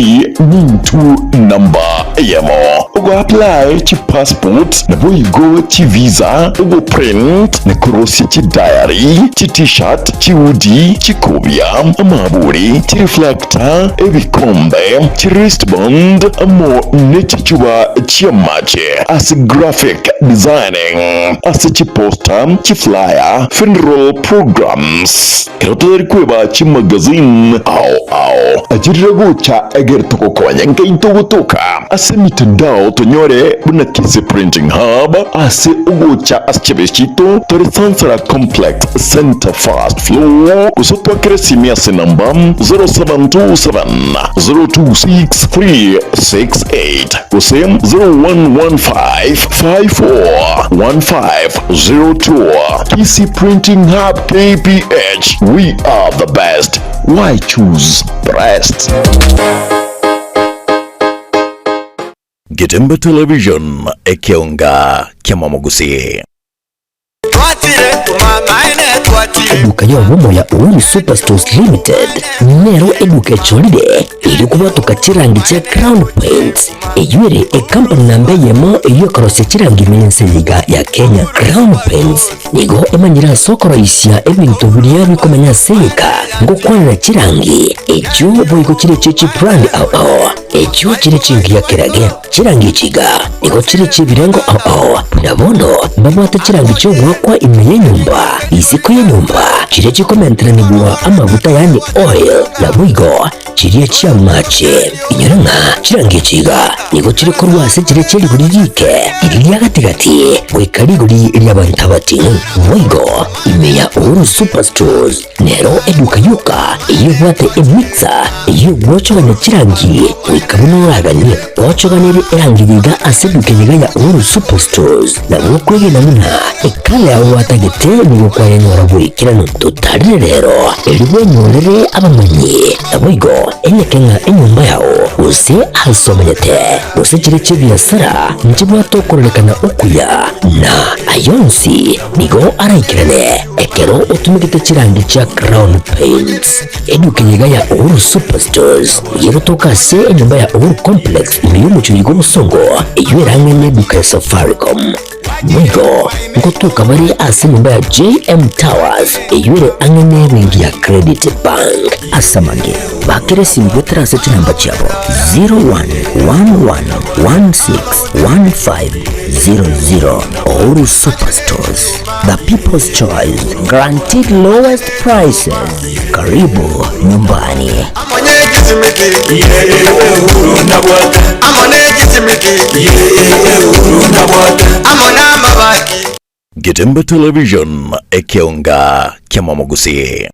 nintwe namba eyemo. Ogo apply chi passport naboigo chi visa, ogo print na korosia chi diary, chi t-shirt, chi hoodie, chikobia, amaburi, chi reflector, ebikombe, chi wristband amo ne chichuba chi'amache ase graphic designing, ase chi poster, chi flyer, funeral programs. Ekero totari kweba chimagazine ao ao, achirire gocha egere togokonye nkaintwe gotoka ase emitandao tonyore buna Kisii Printing Hub ase ogocha ase chiabesi chiaito tore Sansara Complex Center First Floor gose twakere esimi ase enamba 0727 026 368 gose 0115 54 1502. Kisii Printing Hub KPH, we are the best, why choose the rest? Getembe Television, ekeonga kiamamogusii. Eduka y'obomo ya Uhuru Superstores Limited nero eduka echorire erio kobwatoka chirangi chia Crown Paints eyio ere ekampani namba eyemo eyio ekorosia chirangi ime y'ense eye iga ya Kenya. Crown Paints nigo emanyire ase okoroisia ebinto biria bikomenya ase egeka ngokwanera chirangi echio boigo chire echio chibrand ao ao echio chire chingiya kerage. Chirangi echi iga nigo chire chi'ebirengo ao ao, buna bono mbabwate chirangi chi'ogoakwa ime y'enyomba, isiko y'enyomba, chiria chikomenteranigwa amaguta yaani oil, naboigo chiria chi'amache. Inyora ng'a chirangi echi iga nigo chire korwa ase chiria chie rigori riike, riria ria gati-gati, goika rigori ri'abanto abating'u. Boigo ime ya Uhuru Superstores Nero eduka yoka eyio ebwate emixer eyio egwochogania chirangi goika buna oraganie. Gwochoganirie erangi yiga ase eduka eyiga ya Uhuru Superstores nabo okwegena buna ekala yao gwatagete nigo kwayenyora boikeranu. Totarire rero erio bwenyorere abamanyi naboigo enyeke ng'a enyomba yao gose ase omenyete gose chire chi'ebiasara nchibwate okororekana okuya na ayonsi Nigo araikerane ekero otumegete chirangi chia Crown Paints. Eduka eyeiga ya Uhuru Superstores nigo egotoka ase enyomba ya Uhuru Complex ime y'omochie oiga obosongo eyio ere ang'e n'eduka ya Safaricom. Boigo ngotoka bare ase enyomba ya JM Towers eyio ere ang'e n'ebenki ya Credit Bank. Ase amange, bakera esimi goetera ase chinamba chiabo 0111161500. Uhuru Superstores, the people's choice, guaranteed lowest prices. Karibu nyumbani. Getembe Television, ekeonga kiamamogusii.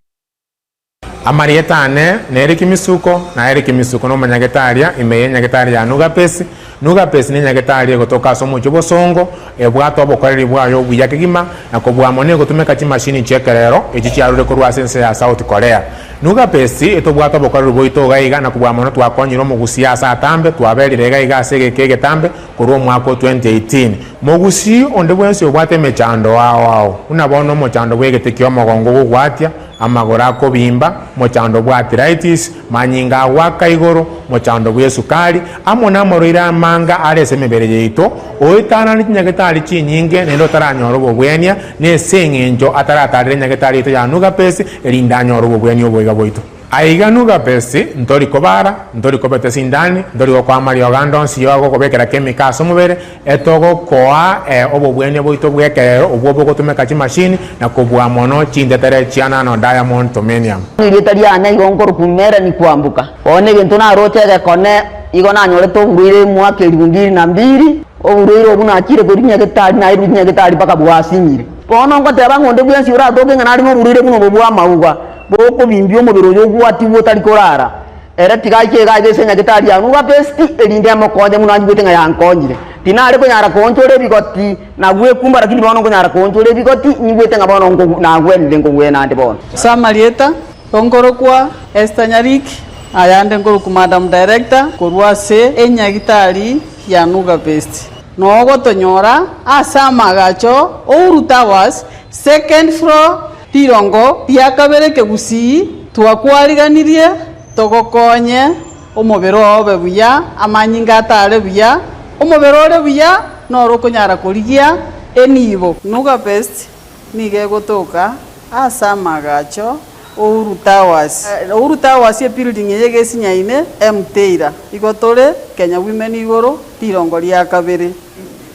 Amarieta ane nere Kimisuko, na ere Kimisuko nomonyagetaria ime y'enyagetari ya Nugapesi. Nugapesi nenyagetari egotoka ase omochie obosongo, ebwate obokoreri bwaye obuya kegima, na kobua mono egotumeka chimashini chi'ekerero echi chiarure korwa ase ense ya South Korea. Nugapesi etobwate obokoreri bwaito iga iga na kobua mono twakonyire omogusii ase atambe, twaberire iga iga ase egeka egetambe korwa omwaka o 2018. Mogusii onde bwensi obwate emechando ao ao, buna bono omochando bw'egete ki'omogongo ogogwatia, Amagoro akobimba, mochando bw'arthritis, manyinga agoaka igoro, mochando bw'esukari, amo namorwaire amanga are ase emebere yaito, oetanane chinyagetari chinyinge naende otaranyora obobwenia, nese eng'encho ataratarera enyagetari yaito ya Nugapesi, erinde anyore obobwenia oboiga bwaito. Aiga Nugapesi, ntori kobara, ntori kobeta esindani, ntori gokoa amariogo ande onsi y'ogokobekera chemical ase omobere, Etogokoa obobwenia bwaito bw'ekerero obwo bogotumeka chimashini na kobua mono chintetere chia nano diamond tomenium. Erieta riane igo nkorokwa Melanie Kwamboka. Bono egento naroche egekone, igo nanyorete oborwaire omwaka elifu mbili na mbili, oborwaire obwo nachire korwa nyagetari nairwe nyagetari mpaka bwasinyire. Bono ngoteba ng'a onde bwensi oratoke ng'a nare noborwaire buna obo bw'amauga, bokobimbia omobere oyo ogwatigwe otari korara. Ere tiga aiche iga aiga ase enyagetari ya Nuga Best, erinde emokonye buna anyigwete ng'a yankonyire. Tinare konyara koonchora ebigoti na gwekumba, lakini bono nkonyara koonchora ebigoti, nyigwete ng'a bono nkogu nagwenire nkogwena ande bono. Ase amarieta, nkorokwa Esther Nyariki, ayande nkorokwa Madam Director korwa ase enyagitari ya Nuga Best. Nogotonyora ase amaagacho Uhuru Towers, second floor, rirongo ria kabere ekegusii, twakwariganirie togokonye omobere oo obe buya, amanyinga atare buya, omobere ore buya noro okonyara korigia enibo. Nuga Best nigo egotoka ase amaagacho Uhuru Towers. Uhuru Towers ebuilding eye egesinyaine Mteira. Igo tore Kenya Women igoro rirongo ria kabere.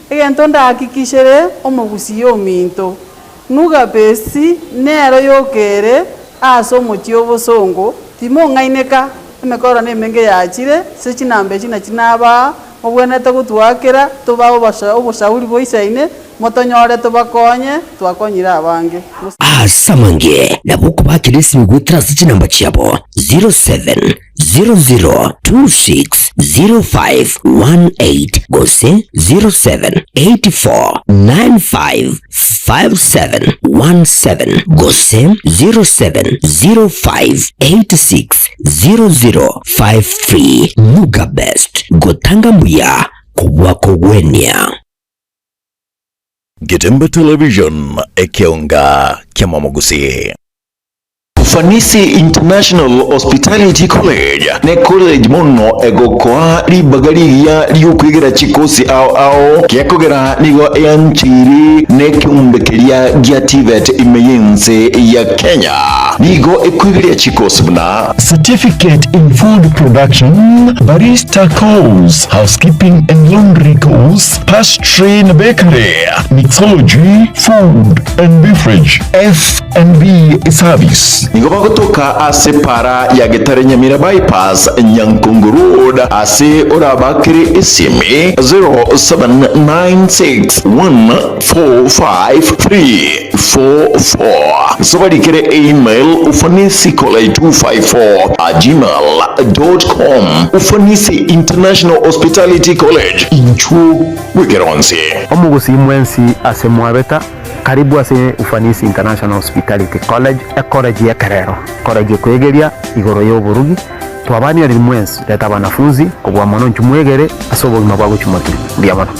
Egento ndahakikishere omogusii ominto, Nuga Best nero yokere ase omochie obosongo, timong'aineka, emekoro nemenge yachire, ase chinamba echi nachi nabaa, mobwenerete gotwakera, tobae oboshauri boisaine, Motonyore tobakonye, twakonyire abange. Ase amange nabo okobakera esimi goetera ase chinamba chiabo 0700260518 gose 0784955717 gose 0705860053. Nuga Best, gotanga mbuya kobua kogwenia. Getembe Television, ekeonga ki'amamogusii. Ufanisi International Hospitality College ne college mono egokoa ribaga rigiya riokwegera chikosi ao ao, gekogera nigo eancheiri nekeombe keria gia TVET ime y'ense ya Kenya. Nigo ekwegeria chikosi buna. Certificate in Food Production, Barista Course, Housekeeping and Laundry Course, Pastry na Bakery, Mixology, Food and Beverage, F&B Service. Nigo bagotoka ase para ya Getare Nyamira Bypass, Nyankongo Road, ase orabakere esimi 0796145344. Gose obarikere email ufanisicollege254@gmail.com. Ufanisi International Hospitality College, inchuo bw'ekeronsi. Omogusii mwensi ase mwabeta, karibu ase Ufanisi International Hospitality College, ecollege y'ekerero, college ekoegeria igoro y'oborugi. Twabanyorire mwensi, reta abanafunzi, kobua mono inchuo mwegere ase obogima bwa gochia motwe. Mbuya mono.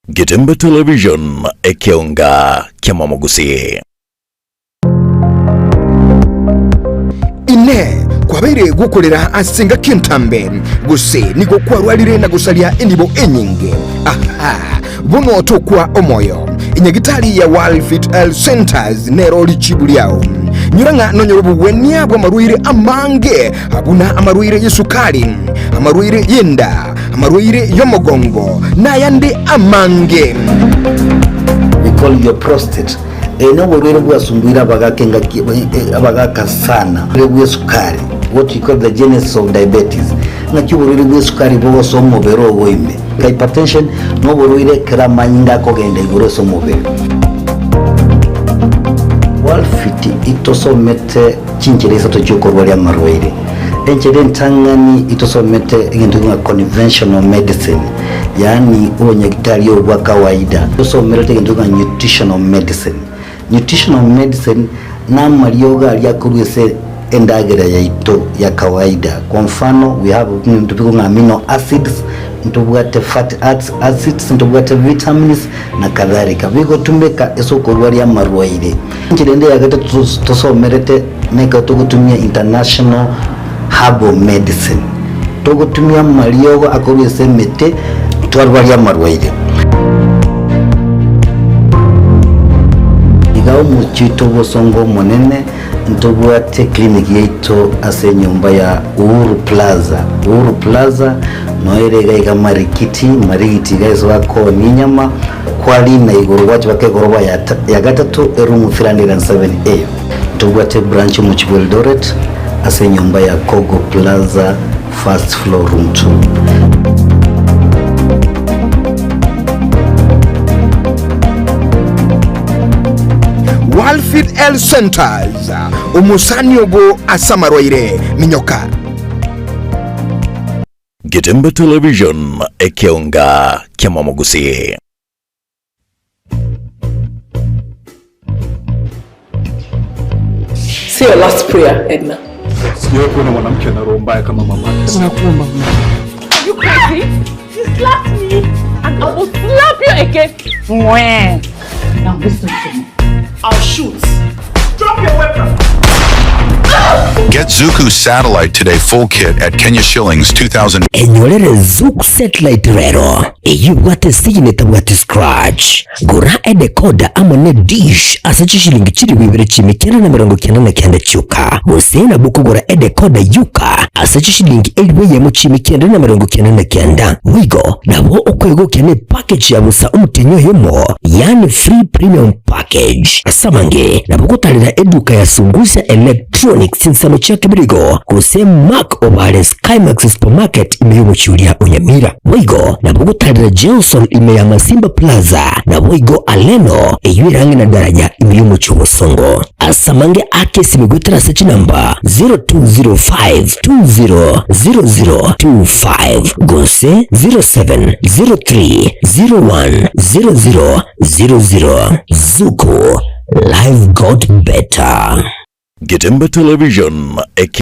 Getembe Television, ekeonga ki'amamogusii. Inee! Kwabeire gokorera ase engaki entambe, gose nigo kwarwarire na gosaria enibo enyinge? Aha! Bono tokwa omoyo. Enyagitari ya World Fit Health Centers nero richibu riao. Nyora ng'a nonyore obogwenia bw'amarwaire amange buna amarwaire y'esukari, amarwaire y'enda, amarwaire y'omogongo, nayande amange. We call your prostate. Eye noborwaire bwasumbuire abagaka engaki abagaka sana. Oborwaire bw'esukari, what we call the genesis of diabetes, ng'aki oborwaire bw'esukari bogosoa omobere ogo ime. Hypertension noborwaire ekero amanyinga akogenda igoro ase omobere. Walfit itosomete chinchera isato chiokorwaria amarwaire. Enchera entang'ani itosomete egento ng'a conventional medicine, yaani obonyagitari obo bwa kawaida. Tosomerete egento ng'a nutritional medicine. Nutritional medicine namariogo aria akorwa ase endagera yaito ya kawaida. Kwa mfano we have ebinto bikong'a ng'a amino acids, ntobwate fatty acids, ntobwate vitamins na kadhalika. Bigotumeka ase okorwaria amarwaire. Enchera ende ya gatato tosomerete nekero togotumia international herbal medicine. Togotumia amariogo akorwa ase emete twarwaria amarwaire. Iga omochie oito obosongo omonene ntobwate clinic yaito ase enyomba ya Uhuru Plaza. Uhuru Plaza noyo ere iga iga Marikiti, Marigiti iga ase bakoonia enyama, kwarina igoro gwacha mpaka egoroba ya gatato eroom 307A. Ntobwate branch omochie bwa Eldoret ase enyomba ya Kogo Plaza first floor room 2. Alfred Health Centers, omosani obo ase amarwaire. Minyoka. Getembe Television, ekeonga ki'amamogusii. Say your last prayer, Edna. Sijawahi kuona mwanamke ana roho mbaya kama mama. Nakuomba Mungu. Are you crazy? You slapped me and I will slap you again. Mwah. Now listen to me. I'll shoot. Drop your weapon. Get Zuku Satellite Today full kit at Kenya shillings 2000. Enyorere Zuku Satellite rero, eyio ebwate estigini etabwati scratch. Gora edecoder amo ne dish ase chishilingi chilifu ibere chiime 999 chioka, gose nabo okogora edecoder yoka ase chishilingi elifu eyemo chiime 999. Boigo nabo okwegokia ne package ya bosa omotienyi oyomo, yaani free premium package. Ase abange nabo ogotarera eduka ya Sungusia Electronics chinsemo chia Kebirigo gose Mark Obare Skymax Supermarket ime y'omochie oria o Nyamira. Boigo nabo ogotarera Jelson ime ya Masimba Plaza naboigo Aleno eyio ere ang'e na daraja ime y'omochie o Bosongo. Ase amange ake esimi goetera ase chinamba 0205200025 gose 0703010000. Zuku, life got better. Getembe Television, eke.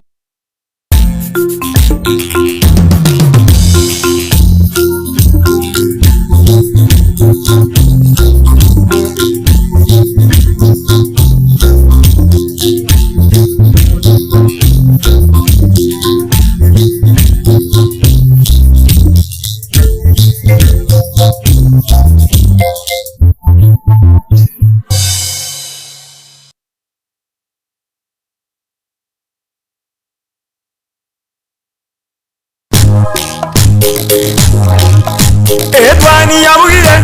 Etwani yabugire,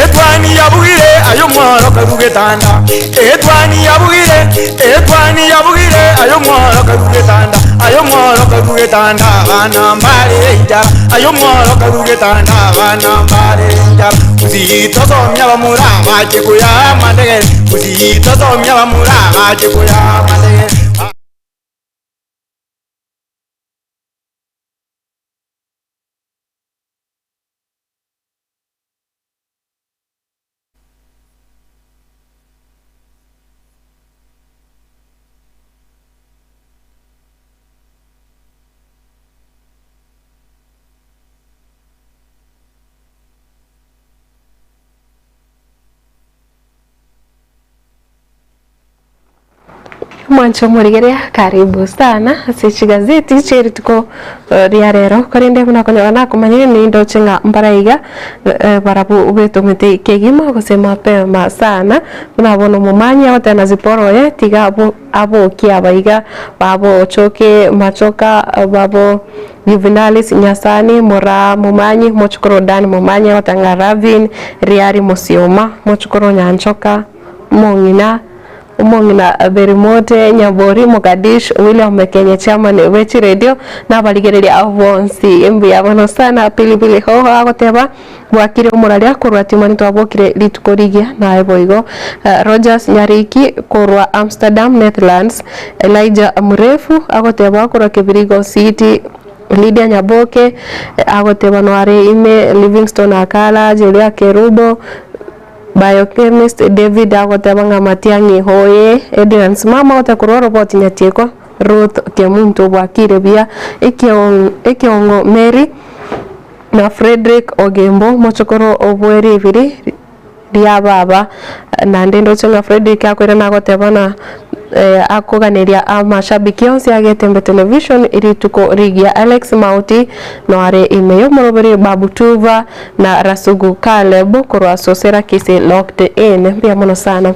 etwani yabugire, aye omworo karue getanda. Etwani yabugire, etwani yabugire, aye omworo karue getanda. Aye omworo karue getanda, abana mbare enchara. Aye omworo karue getanda, abana mbare enchara. Gusii tosomia abamura bache koyaa amandegere, gusii tosomia abamura bache koyaa amandegere. Omwancho omorigereria karibu sana ase chigazeti chie rituko ria rero korende buna okonyora nakomanyire nindoche ng'a mbara iga barabwo betomete kegima gose mapema sana buna bono omomanyi agoteba na Zipporah oye tiga abo abokie aba iga babo Ochoke Machoka babo Juvenalis Nyasani Moraa Momanyi mochokoro Dan Momanyi agoteba ng'a Ravin Riari Mosioma mochokoro Nyanchoka Omong'ina Omong'ina Berimote Nyabori Mogadish William Mekenye Chairman bwe chiredio na abarigereria bonsi mbuya mono sana Pilipili Hoho agoteba bwakire omoraria korwa Timani twabokire rituko rigiya naye boigo Rogers Nyariki korwa Amsterdam Netherlands Elijah Murefu agoteba korwa Kebirigo City Lydia Nyaboke agoteba noare ime Livingstone Akala Julia Kerubo Biochemist David agoteba ng'a Matiang'i oye Adrian Simama agoteba korwa oroboti Nyatieko Ruth Kemunto bwakire buya Ekeong'o Mary na Fredrick Ogembo mochokoro obwe ribiri ria baba naende ndoche ng'a Fredrick akoirana agoteba ng'a Akoganeria amashabiki onsi a Getembe Television rituko rigiya Alex Mauti noare ime y'omoroberi Babu Tuva na Rasugu Caleb korwa Sosera Kisii Locked In. Mbuya mono sana.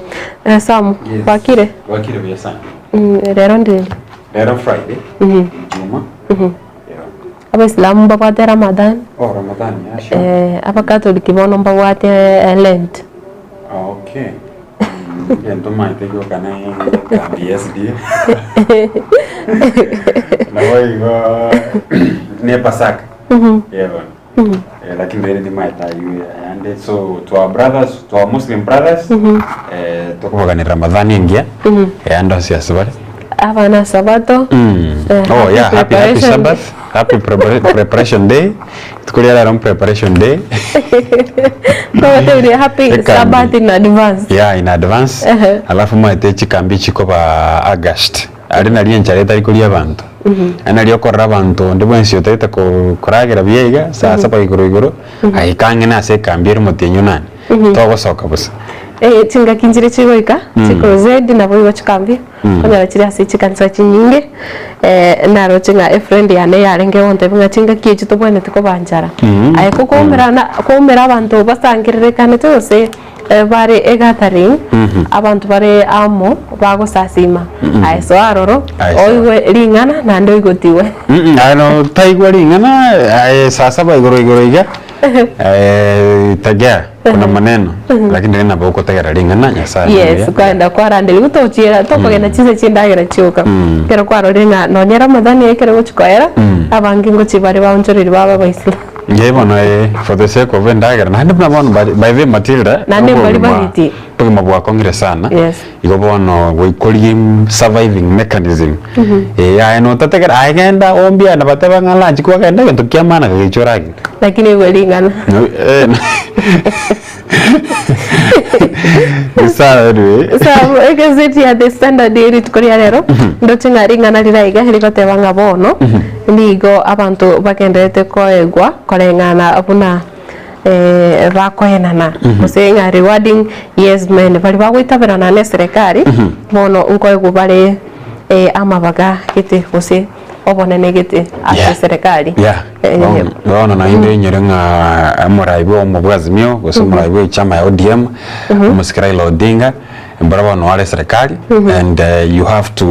Sam, Yes. bwakire? Bwakire buya sana. Rero ndiriri? Rero Friday, Juma. Abaisilamu mbabwate Ramadhan. Oh, Ramadhan, yeah, sure. Abakatoliki bono mbabwate Lent. Ah, okay. Egento maete gioka na ekambi ya SDA. Nabo igo ne Pasaka. Yeah, bono. Eh, lakini rende nimaete aywo ayande so to our brothers to our muslim brothers eh, tokobaganera ramadhani engiya eh, ande onsi ase bare Abana sabato. Eh, Oh yeah, happy happy preparation. Sabbath, happy preparation day. Rituko ria rero preparation day. Twabatebirie happy Ekambi. Sabbath in advance. Yeah, in advance. Ehe. Alafu maete chikambi chikoba August. Ari nari enchara etari koria abanto. Ari nari okorora abanto onde bwensi otaete ko- koragera buya iga, saa saba igoro igoro, aika ang'e nase ekambi ere omotienyi onane. Togosoka bosa. Eh, chingaki nchire chigoika, chikrusade nabo igo chikambi, konyora chire ase chikanisa chinyinge, eh, naroche ng'a efriend yane yarenge gontebia ng'a chingaki echi tobwenereti kobanchara. Aye kokoumerana koumera abanto basangererekanete gose bare egathering, abanto bare amo bagosasima, aye soa aroro, Aye soa. oigwe ring'ana naende oigotigwe. Aye notaigwa ring'ana, aye saa saba igoro igoro iga, Tegera, kuna maneno, lakini rende nabo ogotegera ring'ana Nyasaye Yes, nomuya. kwagenda kwaranderia tochiera tokogenda chinse chindagera chioka. Ekero kwarorire ng'a nonye Ramadhani ekero egochi koera, abange ngochi bare baonchoreria baba abaisilamu. Inche bono eh, for the sake of endagera, naende buna bono by by the way Matilda, Naende mbari obogima bagiti. obogima bwakong'ire sana, Yes. igo bono goikoria surviving mechanism, eh aye notategera aye genda ombia na bateba ng'a lunch kwagenda egento kia maana kegicha oragere. Lakini igwe ring'ana. Eh, ni sawa anyway. Sawa, egazeti ya The Standard ye rituko ria rero ndoche ng'a ring'ana rire iga rigoteba ng'a bono nigo abanto bagendererete koegwa koreng'ana buna eh, bakoenana gose ng'a rewarding yes men baria bagoitaberana na eserekari bono nkoegwa bare eh, amabaga gete gose obonene gete ase Yeah. eserekari. Yeah. Eh, Bono bono naende inyore ng'a omorai bwa omobwazimio gose omorai bwa echama ya ODM omosike Raila Odinga mbora bono are eserekari and eh, you have to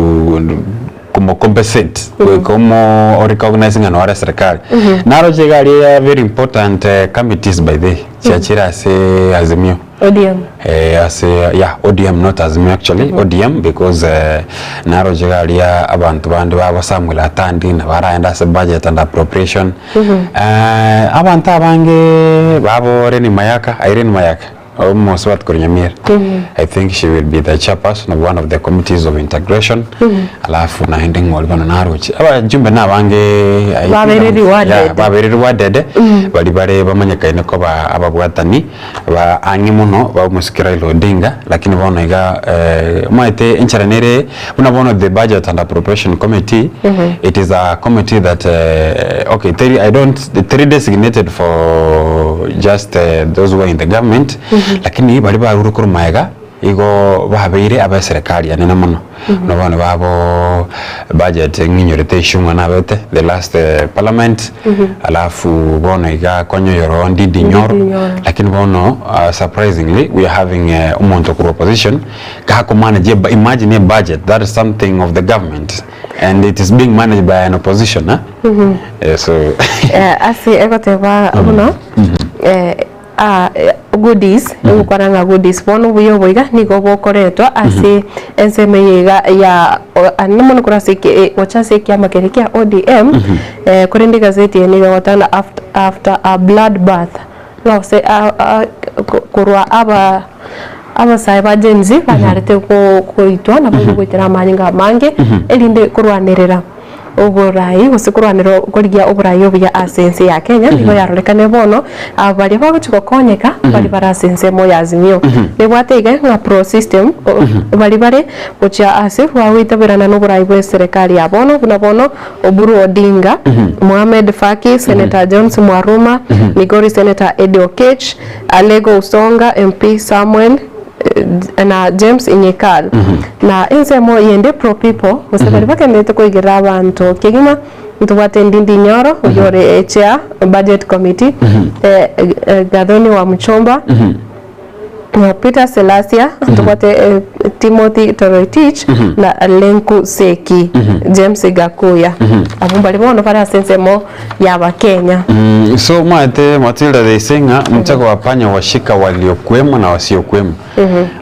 komocompensate goika omo orecognize ng'a noare eserekari. Naroche iga aria very important eh, committees by the way chiachire ase Azimio. ODM. Eh, ase yeah, ODM not Azimio actually ODM because eh, naroche iga aria abanto bande babo Samuel Atandi nabo araende ase budget and appropriation eh, abanto abange babo Irene Mayaka, Irene Mayaka omosubati korwa Nyamira I think she will be the chairperson of one of the committees of integration alafu naende ng'ori bono naroche abajumbe nabange I think Babeire rewarded. yeah, babeire rewarded bari bare bamanyekaine koba ababwatani ba ang'e mono ba omosike Raila Odinga lakini bono iga eh, omanyete enchera nere buna bono the budget and appropriation committee it is a committee that eh, okay teri I don't teri designated for just eh, those who are in the government lakini baria barure korwa maega igo babeire abe eserekari enene mono buna bono babo budget ng'inyorete issue ng'a nabete the last eh, parliament alafu bono iga konyoyoro Ndindi Nyoro Ndindi Nyoro. lakini bono uh, surprisingly we are having uh, omonto korwa opposition gakomanage eba- imagine a budget that is something of the government and it is being managed by an opposition eh? Eh, so Eh, ase egoteba buna eh, ah, eh, goodies egokwana ng'a goodies bono obuya obo iga nigo bokoretwa ase ensemo eye iga ya o- anene mono korwa ase eke eh, gocha ase ekiama keria kia ODM eh, korende egazeti eye nigo egoteba ng'a after, after a blood bath ng'a gose a- a ko- korwa aba abasae ba Gen Z banyarete go goitwa nabo goitera amanyinga amange erinde korwanerera oborai gose korwanera korigia oborai obuya ase ense ya Kenya nigo yarorekane bono aba baria bagochia gokonyeka baria bare ase ensemo ya Azimio. Nebwate iga ng'a pro system baria bare gochia ase bagoitaberana na oborai bwe eserekari ya bono buna bono Oburu Odinga, Mohamed Faki, Senator Jones Mwaruma, Migori Senator Eddie Oketch, Alego Usonga, MP Samuel na James Nyikal. Na ensemo yende pro people gose baria bagenderete koigerera abanto kegima ntobwate Ndindi Nyoro oyio ore chair budget committee, Gathoni wa Muchomba, Peter Selasia, ntobwate Timothy Toroitich na Lenku Seki, James Gakuya. Abwo mbari bono bare ase ensemo y'Abakenya. So omanyete Matilda they say ng'a mtego wa panya washika waliokwemo na wasiokwemo.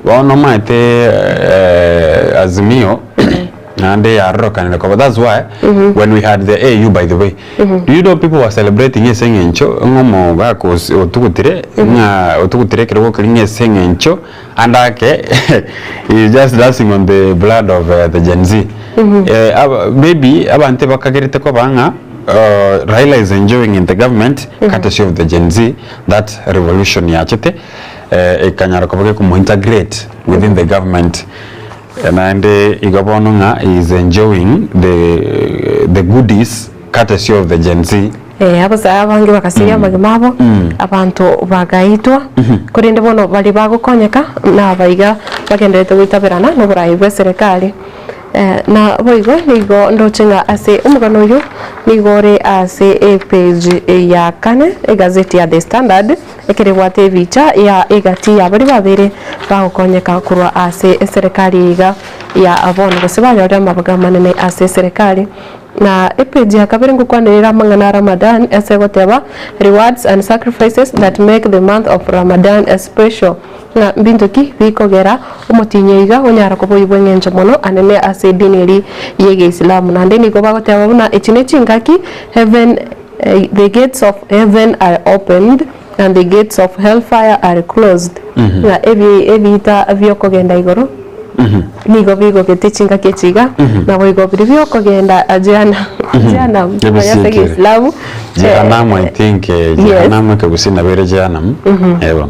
Bono omanyete eh, Azimio. Naende yarorokanire koba that's why when we had the AU by the way do you know people were celebrating ase eng'encho ng'a omogaka ose otugutire ng'a otugutire ekerogo keria ng'a ase eng'encho ande ake he is just dancing on the blood of the Gen Z. Aba maybe abanto ebakagerete koba ng'a Raila is enjoying in the government courtesy of the Gen Z that revolution yachete ekanyara koba gekomointegrate within the government. Naende igo bono ng'a he is enjoying the the goodies courtesy of the Gen Z. Eh, abasae abange bagasiria amagima abo, abanto bagaitwa, korende bono baria bagokonyeka nabaiga bagendererete goitaberana noboraai bw'eserekari. Na boigo nigo ndoche ng'a ase omogano oyo nigo ore ase epage ya kane egazeti ya The Standard, Ekero ebwate ebicha ya egati ya baria babere bagokonyeka korwa ase eserekari iga ya bono gose banyorire amabaga amanene ase eserekari. Na epage ya kabere ngokwanerera amang'ana a Ramadan ase egoteba Rewards and sacrifices that make the month of Ramadan special ng'a mbinto ki bikogera omotinyi iga onyara koba oyio bw'eng'encho mono anene ase edini eri y'egeisilamu. Naende nigo bagoteba buna echi nechingaki heaven The gates of heaven are opened, and the gates of hellfire are closed. Ng'a ebi ebiita bi'okogenda igoro nigo bigogete chingaki echi iga, naboigo biria bi'okogenda jehana jehanamu ase Ebisiekere. Egeisilamu Jehanamu I think Yes. jehanamu ekegusii nabo ere jehanamu ebo.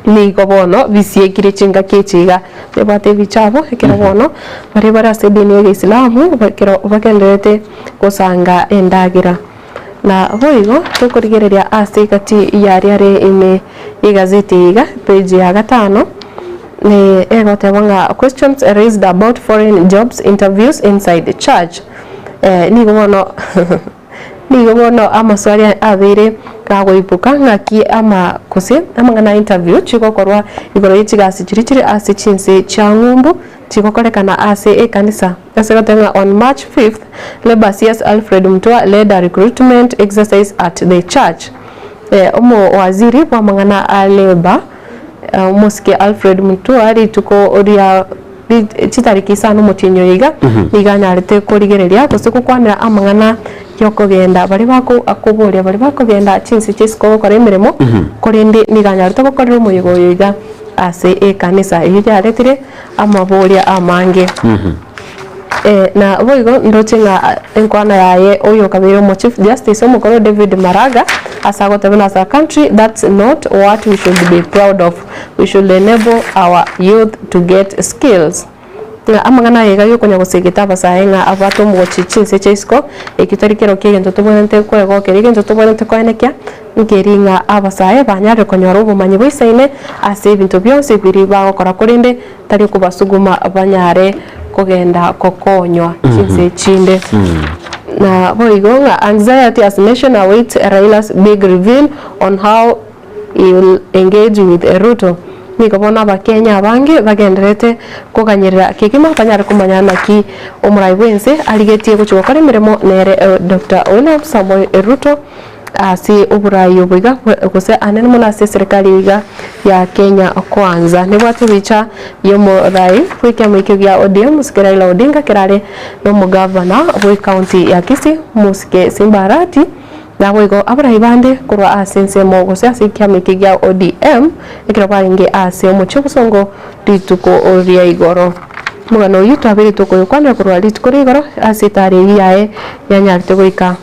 Nigo bono bisiekire chingaki echi iga, nebwate ebicha abo, ekero bono baria bare ase edini y'Egeisilamu ekero bagendererete gosanga endagera. Na boigo tokorigereria ase egati y'aria are ime y'egazeti eye iga, page ya gatano, ne egoteba ng'a questions raised about foreign jobs interviews inside church. Nigo bono Nigo bono amaswali abeire gagoibuka ng'aki ama gose amang'ana a interview chigokorwa igoro ye chigasi chiria chire ase chinse chia ng'umbu chigokorekana ase ekanisa. Ase goteba ng'a on March 5th Labour CS Alfred Mutua led a recruitment exercise at the church. Omowaziri bw'amang'ana a Labour omosike Alfred Mutua rituko ria Chitariki isano omotienyi oyo iga, nigo anyarete korigereria gose gokwanera amang'ana y'okogenda baria bakoboria baria bakogenda chinse chia isiko gokora emeremo, korende nigo anyarete gokorera omoyega oyo iga ase ekanisa. Eyio yaretire amaboria amange. Na boigo ndoche ng'a enkwana yaye oyokabeire omo Chief Justice omokoro David Maraga ase agoteba as a country that's not what we should be proud of. We should enable our youth to get skills. Ng'a amang'ana aya iga yokonya gosegeta abasae ng'a abwate omogochi chinse chia isiko, ekio tari kero kia egento tobwenerete koegokera, egento tobwenerete koenekia nkeri ng'a abasae banyarire konyora obomanyi boisaine ase ebinto bionsi biria bagokora korende tari okobasuguma banyare kogenda gokonywa chinse chinde. Na boigo ng'a anxiety as nation awaits Raila's big reveal on how He will engage with Ruto. Nigo bono abakenya abange bagendererete koganyerera kegima banyare komanya naki omorai bwense arigetie gochia gokora emeremo nere Doctor William Samoei Ruto ase oborai obo iga gose anene mono ase eserekari iga ya Kenya Kwanza. Nebwate ebicha yomorai bwekiama ekio gia ODM Mosike Raila Odinga kerare nomogavana bwe county ya Kisii Mosike Simba Arati. Naboigo abarai bande korwa ase ensemo gose ase ekiama eke gia ODM ekero barenge ase omochie obosongo rituko ria igoro. Omogano oyio twabeire tokoyokwanera korwa rituko ria igoro ase etari eyio yaye yanyarete goika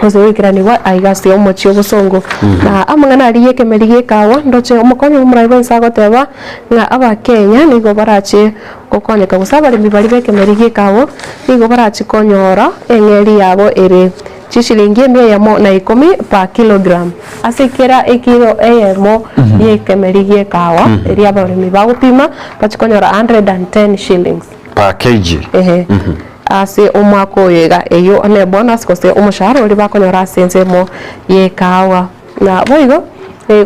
gose goikeranigwa aiga ase omochie obosongo. Na amang'ana aria y'ekemeri gi'ekawa ndoche omokonyi bw'omorai bw'ense agoteba ng'a abakenya nigo barache gokonyeka gose abaremi baria b'ekemeri gi'ekawa nigo barache konyora eng'eri yabo ere Chishilingi emia eyemo na ikomi per kilogram, ase kera ekilo eyemo y'ekemeri gi'ekahawa eria abaremi bagopima bachie konyora 110 shillings. Per kg. Ehe. Ase omwaka oyo iga, eyio ne bonus gose omoshahara oria bakonyora ase ensemo y'ekahawa. Na boigo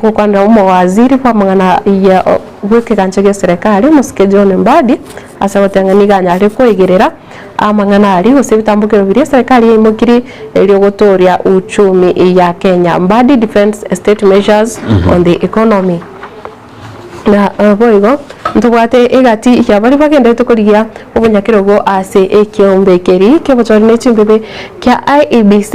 gokwanera omowaziri bw'amang'ana ya bw'ekegancha gia serikali omosike John Mbadi ase agoteba ng'a nigo anyare koigerera amang'ana aria gose ebitambokero biria eserikali yaimokirie erio gotooria uchumi ya Kenya. Mbadi defends state measures on the economy. Na boigo ntobwate egati ya baria bagenderete korigia obonyakerogo ase ekeombe keria ki'obochori ne chimbibe kia IEBC,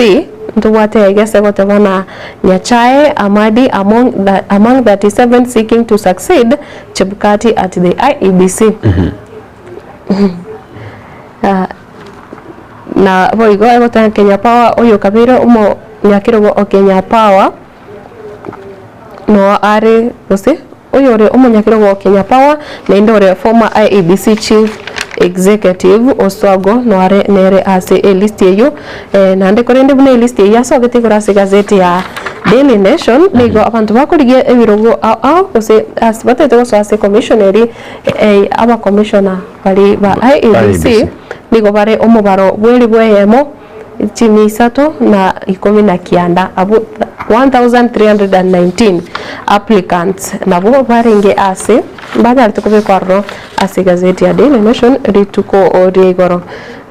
ntobwate egese goteba na Nyachae Amadi among the among 37 seeking to succeed Chebukati at the IEBC. Na boigo egoteba Kenya Power oyo okabeire omonyakerogo o Kenya Power. Noa are gose oyore omonyakerogo o Kenya Power naende ore former IEBC Chief Executive Oswago noare nere ase elist eyio naende korende buna elist eyio yasogete igoro ase egazeti ya Daily Nation nigo abanto bakorigia ebirogo ao ao gose ase batagete gosoa ase ecommission eria abacommissioner baria ba IEBC nigo bare omobaro bw'elibu eyemo Chimia isato na ikomi na kianda, abwo 1,319 applicants nabwo barenge ase banyarete kobekwa aroro ase egazeti ya Daily Nation rituko ria igoro.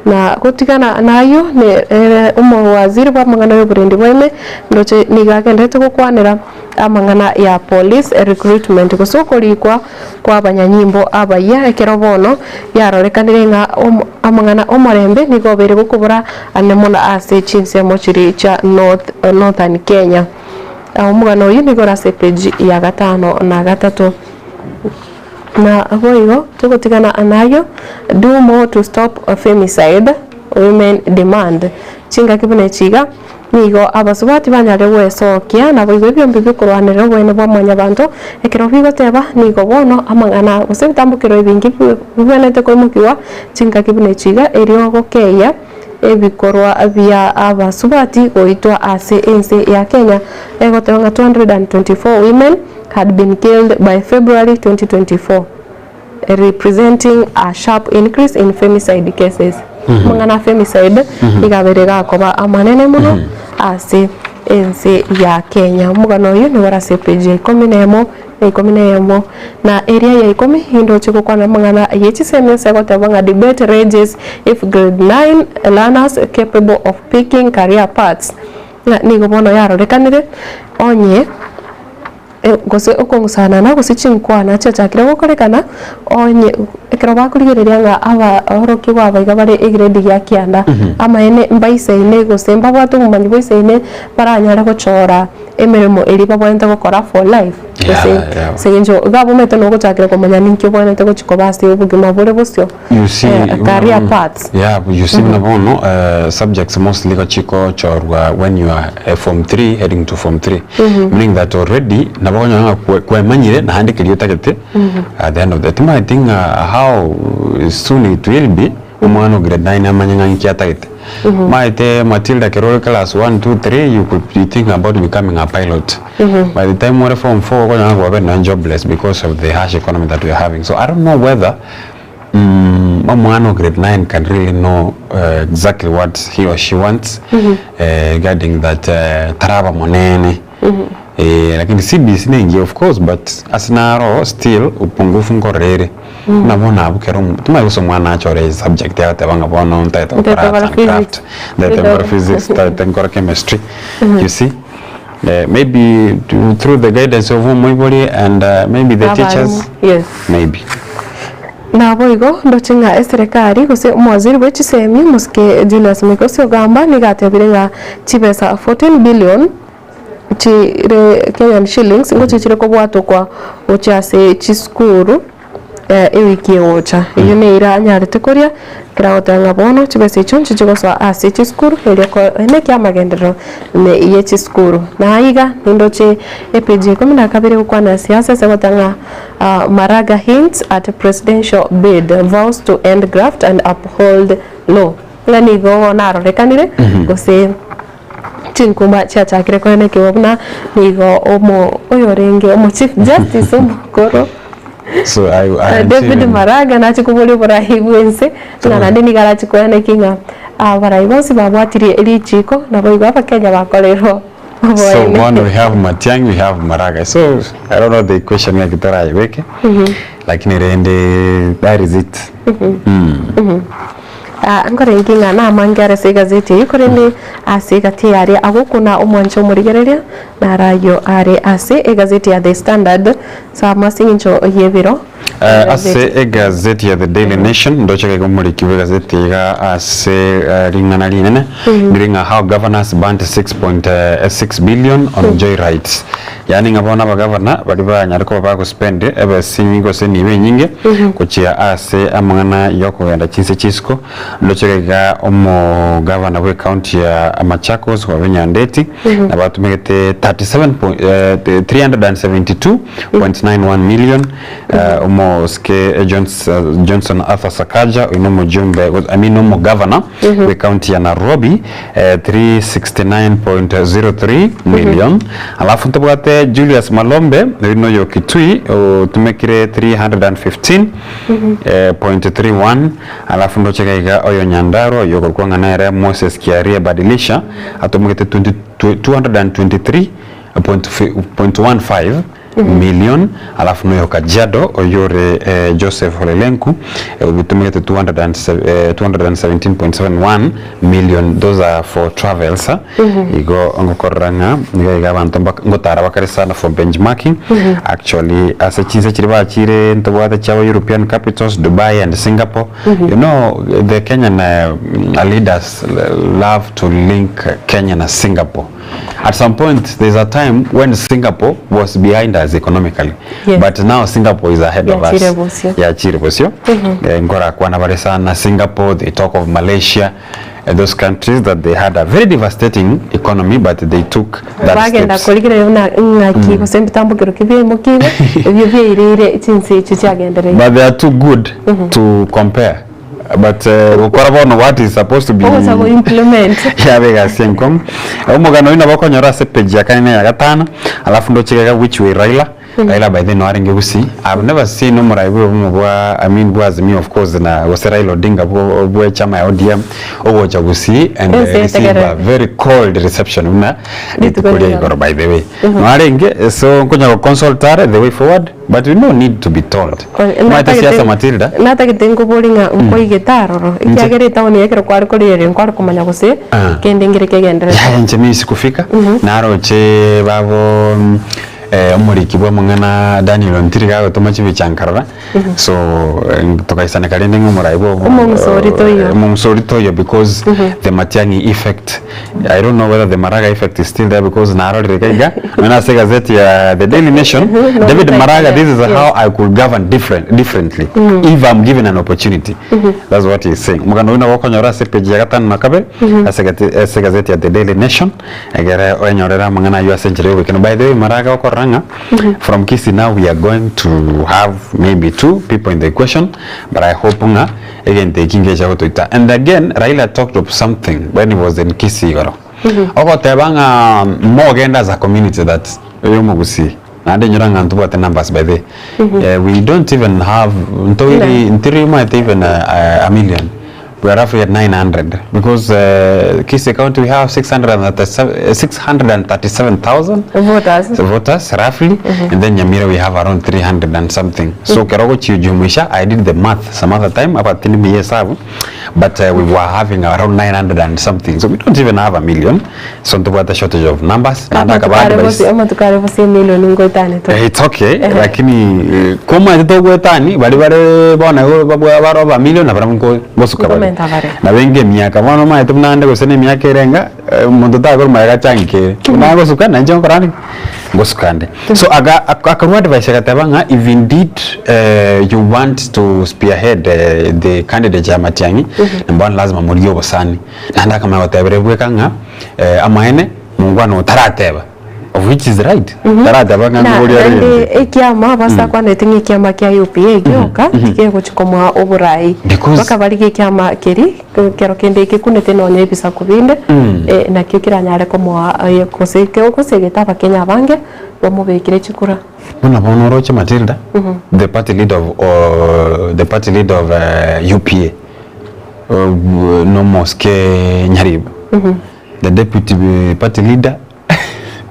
Na gotigana nayio nere omowaziri bw'amang'ana y'oborendi bwaime ndoche nigo agenderete gokwanera amang'ana ya police recruitment gose okorikwa kw'abanyanyimbo abayia ekero bono yarorekanire ng'a amang'ana 'omorembe nigo obeire gokobora ane mono ase chinsemo chiria chia North Northern Kenya. Omogano oyio nigo ore ase epeji ya gatano na gatato. Na boigo togotigana nayio, do more to stop femicide, women demand. Chingaki buna echi iga. Nigo abasubati banyare gwesokia, naboigo ebiombe bi'okorwanerera oboene bwa Mwanyabanto, ekero bigoteba, Nigo bono amang'ana gose ebitambokero ebinge bibwenerete koimokigwa chingaki buna echi iga, erio gokeyia ebikorwa bia abasubati goitwa ase ense ya Kenya, egoteba ng'a 224 women had been killed by February 2024. Representing a sharp increase in femicide cases. Amang'ana a femicide nigo abeire gakoba amanene mono ase ense ya Kenya. Omogano oyio nigo ore ase epage ya ikomi na emo na ikomi na eyemo na eria ya ikomi indoche gokwana amang'ana ye chisemi ase egoteba ng'a debate rages if grade 9 learners capable of picking career paths. Ng'a nigo bono yarorekanire onye. Gose okong'usanana, gose chinkwana chiachakire gokorekana, onye ekero bakorigereria ng'a abaorokigwa aba iga bare egrade ya kianda, amaene mbaisaine gose mbabwate obomanyi boisaine baranyare gochora emeremo eria babwenerete gokora for life, gose ase eng'encho iga abomanyete nogochakera komanya ninki obwenerete gochia koba ase obogima bore bosio, You see, career paths. Yeah, you see buna bono subjects mostly igo chikochorwa when you are form 3 heading to form 3 meaning that already nabo okonyora ng'a kwe- kwemanyire naende keria otagete at the end of the timaeti ng'a how soon it will be omwana o grade 9 amanye ng'a nki atagete. Maete Matilda kero ore class 1 2 3 you could be thinking about becoming a pilot by the time ore form 4 okonyora ng'a kwabeire nonye jobless because of the harsh economy that we are having so I don't know whether Omwana o grade 9 can really know exactly what he or she wants regarding that taraba monene lakini CBC nengiya of course but ase naro still upungufu nkorora ere buna bono abwo kero timanyeti gose omwana achore esubject agoteba ng'a bono ntagete gokora arts and craft, ntagete gokora physics, ntagete gokora chemistry you see maybe through the guidance of omoibori and maybe the teachers maybe. Naboigo ndoche ng'a eserekari gose omowaziri bwe chisemi Mosike Julius Migos Ogamba nigo atebire ng'a chibesa 14 billion chire Kenyan shillings ngochia chire kobwatokwa gochia ase chisukuru ewiki egocha. Eyio neira anyarete koria ekero agoteba ng'a bono chibesa echio nchiche gosoa ase chisukuru erio koenekia amagenderero ime ye chisukuru. Na aiga nindoche epage ya ikomi na kabere egokwana siasa ase egoteba ng'a Maraga hints at presidential bid, vows to end graft and uphold law. Ng'a nigo narorekanire gose chinkumba chiachakire koenekigwa buna nigo omo oyorenge omo chief justice omokoro So I, I am David seeing- Maraga nache koboria oborai bwense ng'a naende nigo arache koenekia ng'a abarai bonsi babwatirie richiko naboigo abakenya bakorerwa So oboene. bono we have Matiang'i, we have Maraga. So I don't know the equation ng'aki torayebeke, lakini rende that is it. Ah, nkorenge ng'a namange are ase egazeti eyio korende ase egati yaria agokuna omwancho omorigereria narayio are ase egazeti ya The Standard sama ase eng'encho y'ebiro Eh, ase egazeti ya The Daily Nation ndoche gaiga omoriki bw'egazeti iga ase eh, ring'ana rinene ndire ng'a how governors burnt 6.6 billion on joyrides yaani ng'a bono abagavana baria banyare koba bagospend ebesa enyinge gose enibo enyinge gochia ase amang'ana yokogenda chinse chisiko ndoche gaiga omogavana bwe county ya Machakos Wavinya Ndeti nabo atumegete 37 point, eh, 372.91 million eh, omosike Jones, Johnson Arthur Sakaja oyo nomojumbe I mean omogavana bwe county ya Nairobi eh, 369.03 million alafu ntobwate Julius Malombe oyo noyo Kitui otumekire 315 eh, point 31 alafu ndoche gaiga oyo Nyandarua oyo okorokwa ng'a nere Moses Kiarie Badilisha atumegete 20 223.15 million alafu noyo Kajiado oyo ore eh, Joseph Ole Lenku eh, otumegete 217.71 million those are for travels ah. Igo ngokorora ng'a niga iga abanto mbak- ngotara bakare sana for benchmarking actually ase chinse chiria bachire ntobwate chiabo European capitals Dubai and Singapore you know the Kenyan leaders love to link Kenya na Singapore at some point there's a time when Singapore was behind us economically Yes. but now Singapore is ahead of us Yachire bosio. yachire bosio Eh, nkorakwana bare sana Singapore they talk of Malaysia eh, those countries that they had a very devastating economy but they took that Bagenda steps korigereria buna ng'aki gose ebitambokero ki biaimokiigwe, ebio biaireire chinse echio chiagendereire. but they are too good to compare but eh, gokora bono what is supposed to be Ogocha go implement. yaba egasi enkong'u omogano oyio nabo okonyora ase page ya kane na eya gatano alafu ndoche iga which way Raila Raila by then arenge gusii I've never seen omorai bwe obomo bwa I mean bwa Azimio of course na gose Raila Odinga bwo bwe chama ya ODM ogocha gusii and Ense receive a etegerere. very cold reception buna Rituko rituko ria riria. igoro by the way narenge so nkonya go consult are the way forward but we no need to be told Omanyete siasa Matilda Natagete nkobori ng'a nkoigete aroro, ekiagera etaoni ekero kware korigereria nkware komanya gose Ah. kende nkere kegenderete. Yaya inche mimi sikufika naroche babo eh, omoriki bw'amang'ana Daniel Ontiri gagotoma chibicha nkarora so eh, togaisaneka rende ng'a omorai bwa Omong'usori toiyo. omong'usori toiyo because the Matiang'i effect I don't know whether the Maraga effect is still there because narorire iga iga nonya ase egazeti ya The Daily Nation No, David like Maraga that, this is yes. how I could govern different, differently if I'm given an opportunity that's what he's saying omogano oyio nabo okonyora ase page ya gatano na kabere ase egati- ase egazeti ya The Daily Nation egere oenyorere amang'ana aywo ase enchera ya obokeno by the way Maraga okorora ng'a from Kisii now we are going to have maybe two people in the equation but I hope ng'a egento eki ngecha gotoita and again Raila talked of something when he was in Kisii igoro ogoteba ng'a mogende as a community that oyo omogusii naende inyora ng'a ntobwate numbers by the way Eh, we don't even have ntoiri ntiri omanyete even a, a million we are roughly at 900 because uh, Kisii County we have 637 637,000 Voters. so voters roughly and then Nyamira we have around 300 and something so kero gochijumuisha I did the math some other time apa tindi hesabu but uh, we were having around 900 and something so we don't even have a million so ntobwate shortage of numbers naende akaba advice Amatuko are bosio emilion ngoetane to. Eh, it's okay Ehe. lakini eh, komaete togwetani bari bare bono igo babwa bare aba million na barabwo nko ngosuka bare Nkomenta bare. na benge emiaka bono omanyete buna ande gose na emiaka ere enga eh, omonto takora maega achangikere buna agosuka nainche nkora ande ngosuka nde so aga ak- akarwa advice agateba ng'a if indeed eh, you want to spearhead eh, the candidate ya Matiang'i number one lazima morie obosani naende akamanya gotebera bweka ng'a eh, amaene mongwana otarateba Of which is right. Tarateba ng'a Na ngoboria naende rende. ekiama basakwanete ng'a ekiama kia UPA gioka tigegochi komoa oborai. Because- Mpaka barigie ekiama keri kero kende gekunete nonya ebisaku binde eh, nakio keranyare komoa eh, gose gosegeta abakenya abange bamobekere chikura. Buna bono oroche Matilda, the party leader of uh, the party leader of uh, UPA uh, Nomoske Nyaribo. The deputy uh, party leader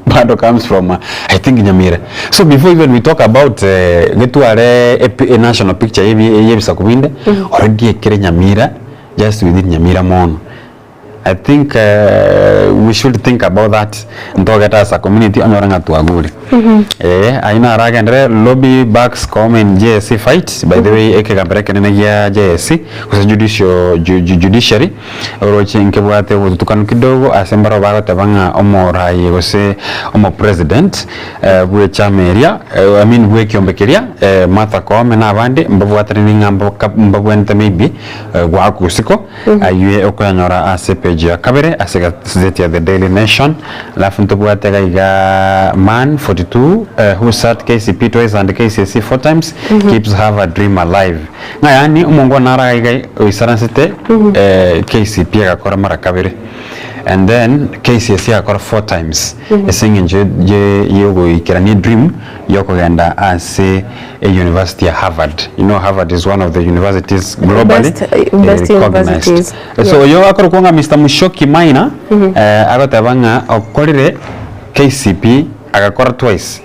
bado comes from uh, I think Nyamira. So before even we talk about uh, getware a, a national picture yebi yebisaku binde already ekere Nyamira Just within Nyamira mono. I think we should think about that ntogete as a community onyore ng'a twagure. Eh, ayio naro agenderere lobby backs Koome in JSC fight by the way ekegambero ekenene gia JSC gose judicial ju ju judiciary oroche nkebwate obotutukanu kidogo ase mbarabwo bagoteba ng'a omoraia gose omopresident bw'echama eria I mean bw'ekiombe keria Martha Koome na abande mbabwatanire ng'a mboka mbabwenerete maybe goaka osiko Ayio okoyanyora ase epeji ya kabere ase egazeti ya The Daily Nation. Alafu ntobwate iga iga Man 42 who sat KCP twice and KCSE 4 times keeps Harvard dream alive. Ng'a yaani omongwana naro iga iga oisaransete KCP agakora mara kabere and then KCSE agakora 4 times ase eng'encho yogoikerania edream yokogenda ase e university ya Harvard. You know Harvard is one of the universities globally Best, best recognized. universities. So oyo akorokwa ng'a Mr. Mushoki Maina agoteba ng'a okorire KCP agakora twice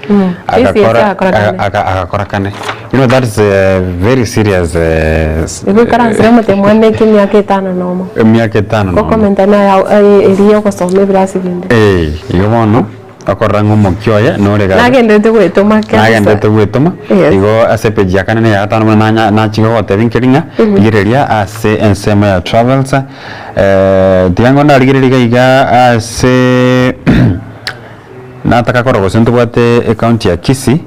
KCSE agakora kane. agakora kane. You know that is a very serious Igo ikaransire omotemo one eke emiaka etano nomo. Emiaka etano nomo. Gokomenta naye eria ogosoma ebirasi binde. Eh, igo bono. Okorora ng'a omokia oye nore gari. Nagenderete gwetoma kabisa. Nagenderete gwetoma. Yes. Igo ase epeji ya kane na eya gatano buna nanya nachia gogotebia nkeri ng'a rigereria ase ensemo ya travels tiga ngo ndarigereria iga iga ase nataka korora gose ntobwate ecounty ya Kisii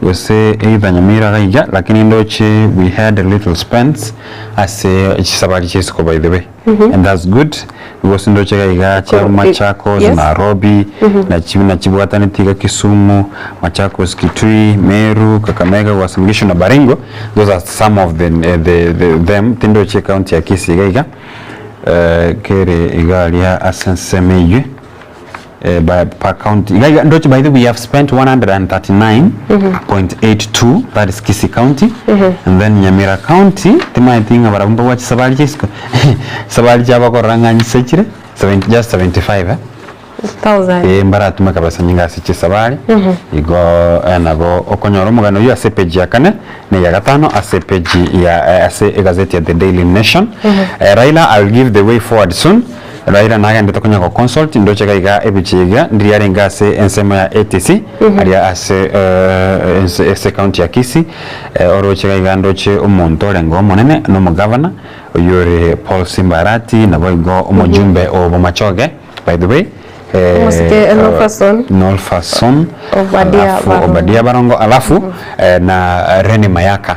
gose either Nyamira iga iga lakini ndoche we had a little spends ase chisabari chia isiko by the way. And that's good because ndoche iga iga chia Machakos, Yes. Nairobi, nachi nachibwataneti iga Kisumu, Machakos, Kitui, Meru, Kakamega, Uasin Gishu na Baringo, those are some of the, the, the them tindochi ecounty ya Kisii iga iga kere iga aria ase ensemo eywe by per county iga iga ndoche by the way we have spent 139.82 that is Kisii county and then Nyamira county timaeti ng'a barabwo mbabwate chisabari chia isiko chisabari chiabo okorora ng'a nchisaikire just 75 eh Thousand. Eh mbaratumeka besa nyinga ase chisabari igo nabo okonyora omogano oyio ase epage ya kane na eya gatano ase epage ya ase egazeti ya The Daily Nation. Raila I will give the way forward soon. Raila nagendete konya go consult ndoche iga iga ebichie iga ndiria arenge ase ensemo ya ATC aria ase ase county ya Kisii oroche iga iga ndoche omonto orenge omonene na omogavana oyio ore Paul Simba Arati naboigo omojumbe o Bomachoge by the way Omosike Nolfason. Nolfason Obadia alafu Barongo. Obadia Barongo alafu na Renny Mayaka.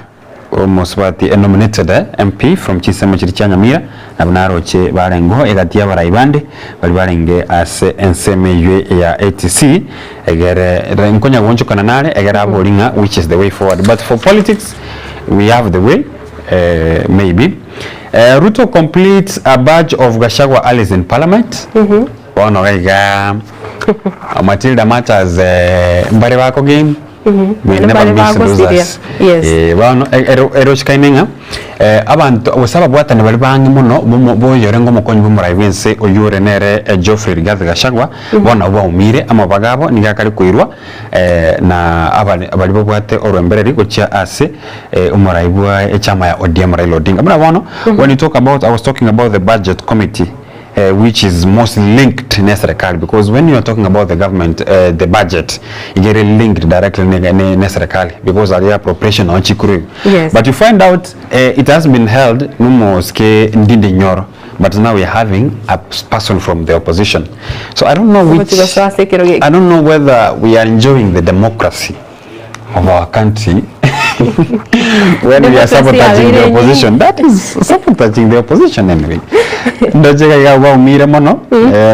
Omosubati a nominated MP from chinsemo chiria chia Nyamira nabwo naroche barengeo egati y'abarai bande baria barenge ase ensemo eywo ya ATC egere nkonya goonchokana nare egere abori ng'a which is the way forward but for politics we have the way maybe Ruto completes a batch of Gachagua allies in parliament bono iga igaa Matilda Matters mbare bako game We Naende never mbare miss bagosiria. losers. Yes. Eh, bono erochikaine ng'a abanto gose ababwatani baria bang'e mono bomo boyorenge omokonyi bw'omorai bw'ense oyio ore nere Geoffrey Rigathi Gachagua, bono nabwo baumire amabaga abo nigo akare koirwa na abare baria babwate orwembereri gochia ase omorai bwa echama ya ODM Raila Odinga. Buna bono when you talk about I was talking about the budget committee which is mostly linked ne serikali because when you are talking about the government the budget iga ere linked directly ne ne ne serikali because aria appropriation noo chikuru igo. Yes. But you find out it has been held nomosike Ndindi Nyoro but now we are having a person from the opposition so I don't know which Ogochi gosoa ase ekero geke. I don't know whether we are enjoying the democracy of our country when we are Democracy sabotaging the yabeire opposition that is sabotaging the opposition anyway ndoche iga iga baumire mono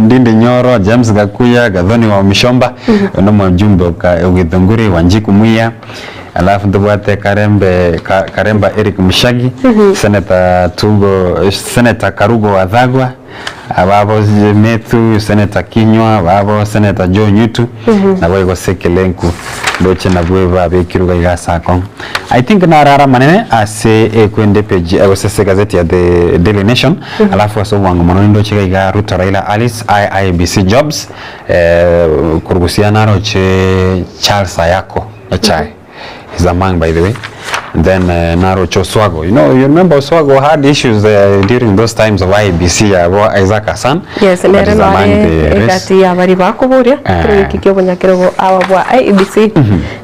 Ndindi Nyoro James Gakuya Gathoni wa Mishomba no mojumbe oka Githunguri Wanjiku Muia alafu ntobwate Karembe Karemba Eric Mushagi Senator Tugo Senator Karugo Wathagwa Ababo Methu, Senator Kinyua, babo Senator Joe Nyutu, nabo igo Sekelenku ndoche nabwo babekirwe iga iga ase akong'u. I think naro are amanene ase ekwende page gose ase egazeti ya The Daily Nation, alafu ase obwango mono nindoche iga iga Ruto Raila Alice IIBC jobs korwa gusii naroche Charles Ayako Nyachae. Is among by the way. Then naroche Oswago, you know you remember Oswago had issues during those times of IEBC yabo Isaac Hassan Yes, but nere is among nore the race. egati y'abari bakoboria Eh. kero geki kia obonyakerogo aba bwa IEBC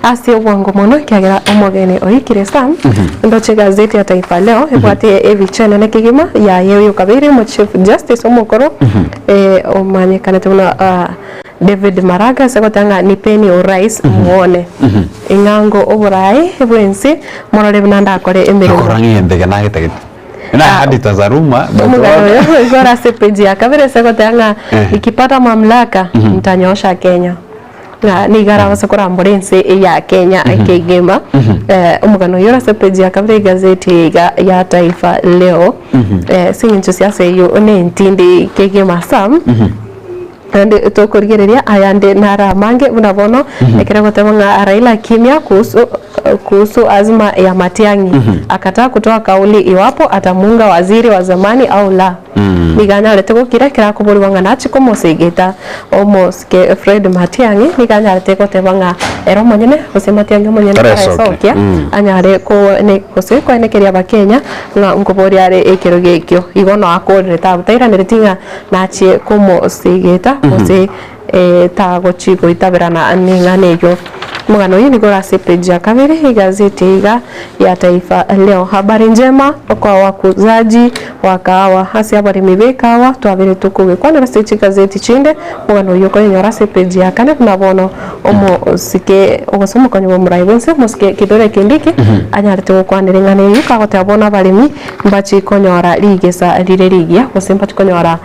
ase obwango mono ekiagera omogeni oikire Sam ndoche egazeti ya Taifa Leo ebwate ebicha enene kegima yaye oyo okabeire omo Chief Justice omokoro eh, omanyekanete buna ah, David Maraga ase goteba ng'a nipeni urais muone ing'ango oboraai bw'ense morore buna ndakore emeremo. Okora ng'a egento eke nagetagete. Na had it as a rumor but Omogano oyo igo ore ase page ya kabere ase goteba ng'a Eh. nikipata mamlaka nitanyosha Kenya. Ng'a nigo arabase korambora ense ya Kenya kegima. Omogano oyio ore ase page ya kabere egazeti eye iga ya Taifa Leo. Ase eng'encho siasa eyio nentindi kegima Sam. Naende tokorigereria ayande naro amange buna bono, ekero egoteba ng'a Raila kimya kuhusu kuhusu azma ya Matiang'i, akataa kutoa kauli iwapo atamuunga waziri wa zamani au la. Nigo anyarete gokira ekero akoborigwa ng'a nachie komosegeta omosike Fred Matiang'i, nigo anyarete goteba ng'a ere omonyene gose Matiang'i omonyene Taresokia. taresokia anyare ko ne gose koenekeria abakenya ng'a nkoboria are ekerogo ekio. Igo noakorire tabo tairanereti ng'a Nachie komosigeta, gose tagochi goitaberana neng'ana eyio. Omogano oyio nigo ore ase epeji ya kabere y'egazeti iga ya Taifa Leo. Habari njema kwa wakuzaji wa kahawa, ase abaremi b'ekahawa twabere tokogekwanera ase chigazeti chinde. Omogano oyio okoyenyora ase epeji ya kane buna bono omosike gose omokonyi bw'omorai bw'ense omosike Kithure Kindiki anyarete gokwanera eng'ana eyio kagoteba bono abaremi Mbachi konyora rigesa rire rigiya, gose mbachi konyora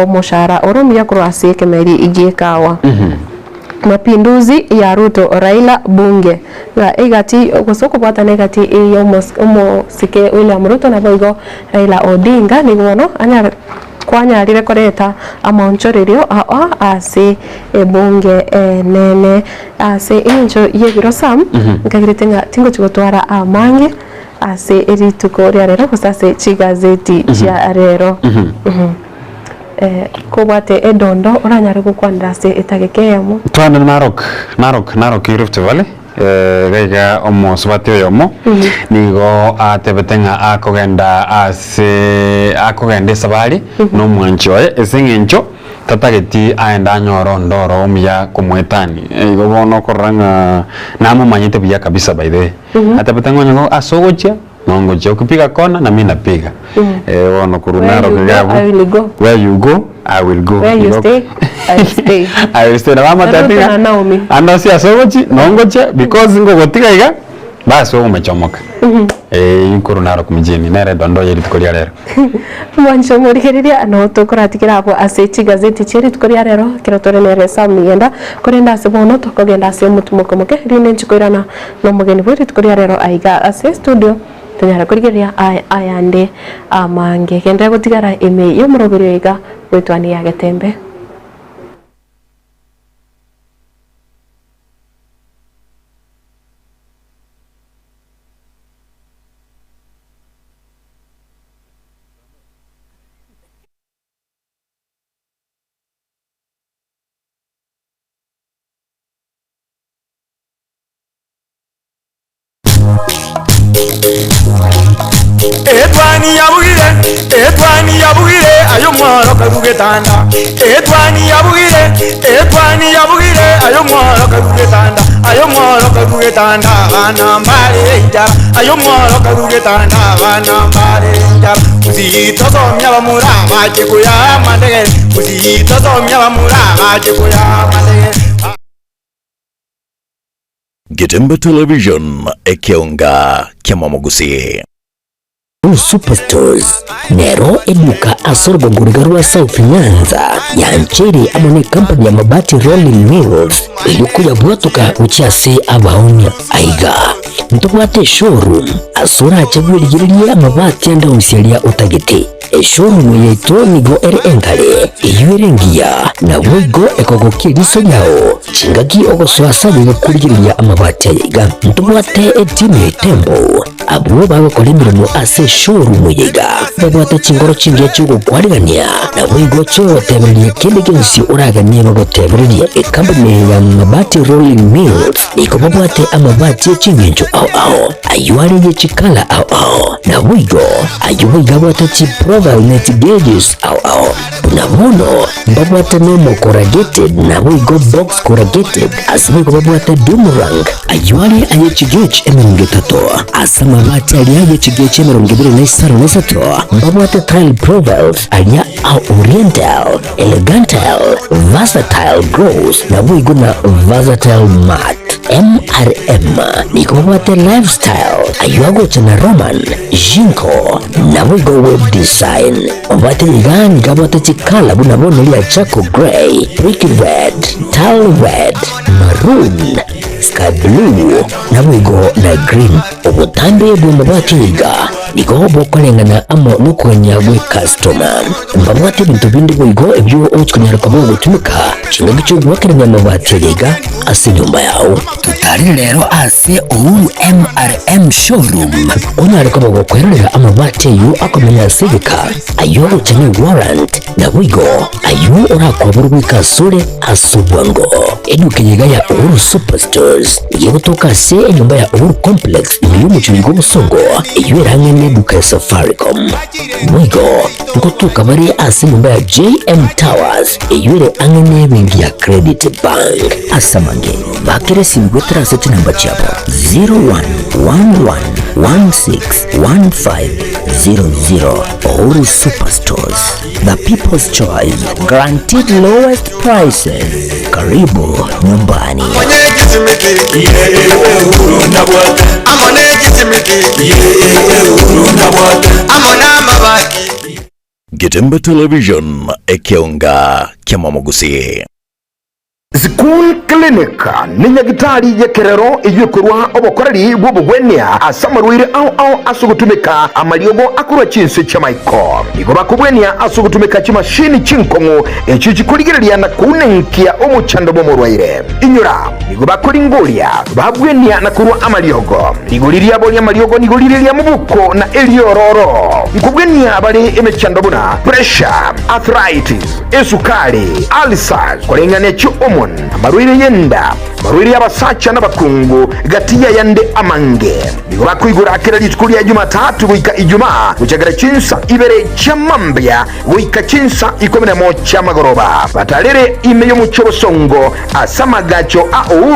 omoshahara ore omuya korwa ase ekemeri gi'ekawa. Mapinduzi ya Ruto Raila bunge. Ng'a egati gose okobwatana egati y'omosike William Ruto naboigo Raila Odinga nigo bono anyare kwanyarire koreta amaonchorerio ao ase ebunge enene. Ase eng'encho y'ebiro Sam, nkagerete ng'a tingochi gotwara amange. Ase rituko ria rero gose ase chigazeti chia rero. Kobwate edondo oranyare gokwanera ase etageka eyemo. Twende Narok, Narok, Narok Rift Valley, iga iga omosubati oyomo nigo atebete ng'a akogenda ase akogenda esabari na omwanchi oye ase eng'encho tatageti aende anyore onde oro omuya komoetania. Igo bono okorora ng'a namomanyete buya kabisa by the way. Atebete ng'a onye ase ogochia, nongochia, ukipiga kona na mi napiga. Eh, bono korwa Where Narok you go, iga abwo, I will go. where you go, I will go. Where you Igo- stay, I will stay. I will stay. Nabo amotebeti Ruth ng'a, na Naomi. ande ase ase ogochia, nongochia, because ngogotiga iga, bas ogomechomoka. Eh, korwa Narok mjini, nere dondo ye rituko ria rero. Mwanche omorigereria, noo tokoratigera abwo ase chigazeti chie rituko ria rero, ekero tore nere Sam Miyenda, korende ase bono tokogenda ase omotimoko omoke, rinde inche koirana nomogeni bwe rituko ria rero aiga ase estudio, tonyare korigereria ayande amange. Genderera gotigara ime y'omoroberio iga bw'etwani ya Getembe. Etwani yabugire, etwani yabugire, aye omworo karue getanda. Etwani yabugire, etwani yabugire, aye omworo karue getanda. Aye omworo karue getanda, abana mbare enchara. Aye omworo karue getanda, abana mbare enchara. Gusii tosomia abamura bache koyaa amandegere. Gusii tosomia abamura bache koyaa amandegere. Getembe Television, ekeonga kiamamogusii. Superstores nero eduka ase orogongo riga rwa South Nyanza yancheire amo ne company ya Mabati Rolling Mills erio koyabwatoka gochia ase abaonia. Aiga ntobwate eshowroom ase orache bwerigererie amabati ande onsi aria otagete. Eshowroom yaito nigo ere enkare, eyio ere engiya, naboigo ekogokia eriso riao chingaki ogosoa ase aye korigereria amabati aya iga. Ntobwate etimu ya Itembo abwo bagokora emeremo ase eshowroom eye iga, babwate chingoro chingiya chi'ogokwarigania, naboigo chi'ogotebereria kende gionsi oraganie bagotebererie. Ekampuni ya Mabati Rolling Mills nigo babwate amabati e chingencho ao. ao ao, ayio are ye chikala ao ao, naboigo ayio boigo abwate chiprofile ne chigeges ao ao. Buna bono mbabwate normal corrugated naboigo box corrugated, ase boigo babwate doomerang, ayio are aye chigauge 30, ase amabati aria aye chigauge 23 mbabwate tile profiles aria a oriental, elegantal, versatile gloss naboigo na versatile matte. MRM nigo babwate lifestyle ayio agocha na Roman, Jinko naboigo web design. Obwate iga nigo abwate chikala buna bono ria charcoal grey, brick red, tile red, maroon, sky blue naboigo na green. Obotambe bw'amabati iga nigo bokoreng'ana amo nokogania gwe customer. Mbabwate ebinto binde boigo ebio ogochi konyara koba ogotumeka chingaki chi'ogoakerania amabati aya iga ase enyomba yao. Totarire rero ase Uhuru MRM Showroom onyare koba gokwerorera amabati ayio akomenya ase egeka, ayio ogocha ne warrant, naboigo ayio orakwaborwe goika asore ase obwango. Eduka eye iga ya Uhuru Superstores nigo egotoka ase enyomba ya Uhuru Complex ime y'omochie oiga obosongo, eyio ere ang'e neduka ya Safaricom. Boigo ngotoka bare ase enyomba ya JM Towers eyio ere ang'e nebenki ya Credit Bank. Ase amange, bakera esimi goetera ase chinamba chiabo 0111161500. Uhuru Superstores, the people's choice, guaranteed lowest prices. Karibu nyumbani. Getembe Television, ekeonga ki'amamogusi. School Clinic ne nyagitari y'ekerero eyio ekorua obokoreri bw'obogwenia ase amarwaire ao ao ase ogotumeka amariogo akorwa chinse chi'amaiko. Nigo bakobwenia ase ogotumeka chimashini chinkong'u echio chikorigereria na kounenkia omochando bw'omorwaire. Inyora, nigo bakoringoria, babwenia na korua amariogo. Rigori riabo ri'amariogo nigo rire ria mobuko na eriororo. Nkobwenia bare emechando buna pressure, arthritis, esukari, ulcers, koreng'ania chi'hormone, amarwaire y'enda, amarwaire y'abasacha n'abakungu, gati y'ayande amange. Nigo bakoigora kera rituko ria Jumatatu goika Ijumaa, gochakera chinsa ibere chia mambia goika chinsa ikomi nemo chi'amagoroba. Batarere ime y'omochie obosongo ase amagacho a Uhuru.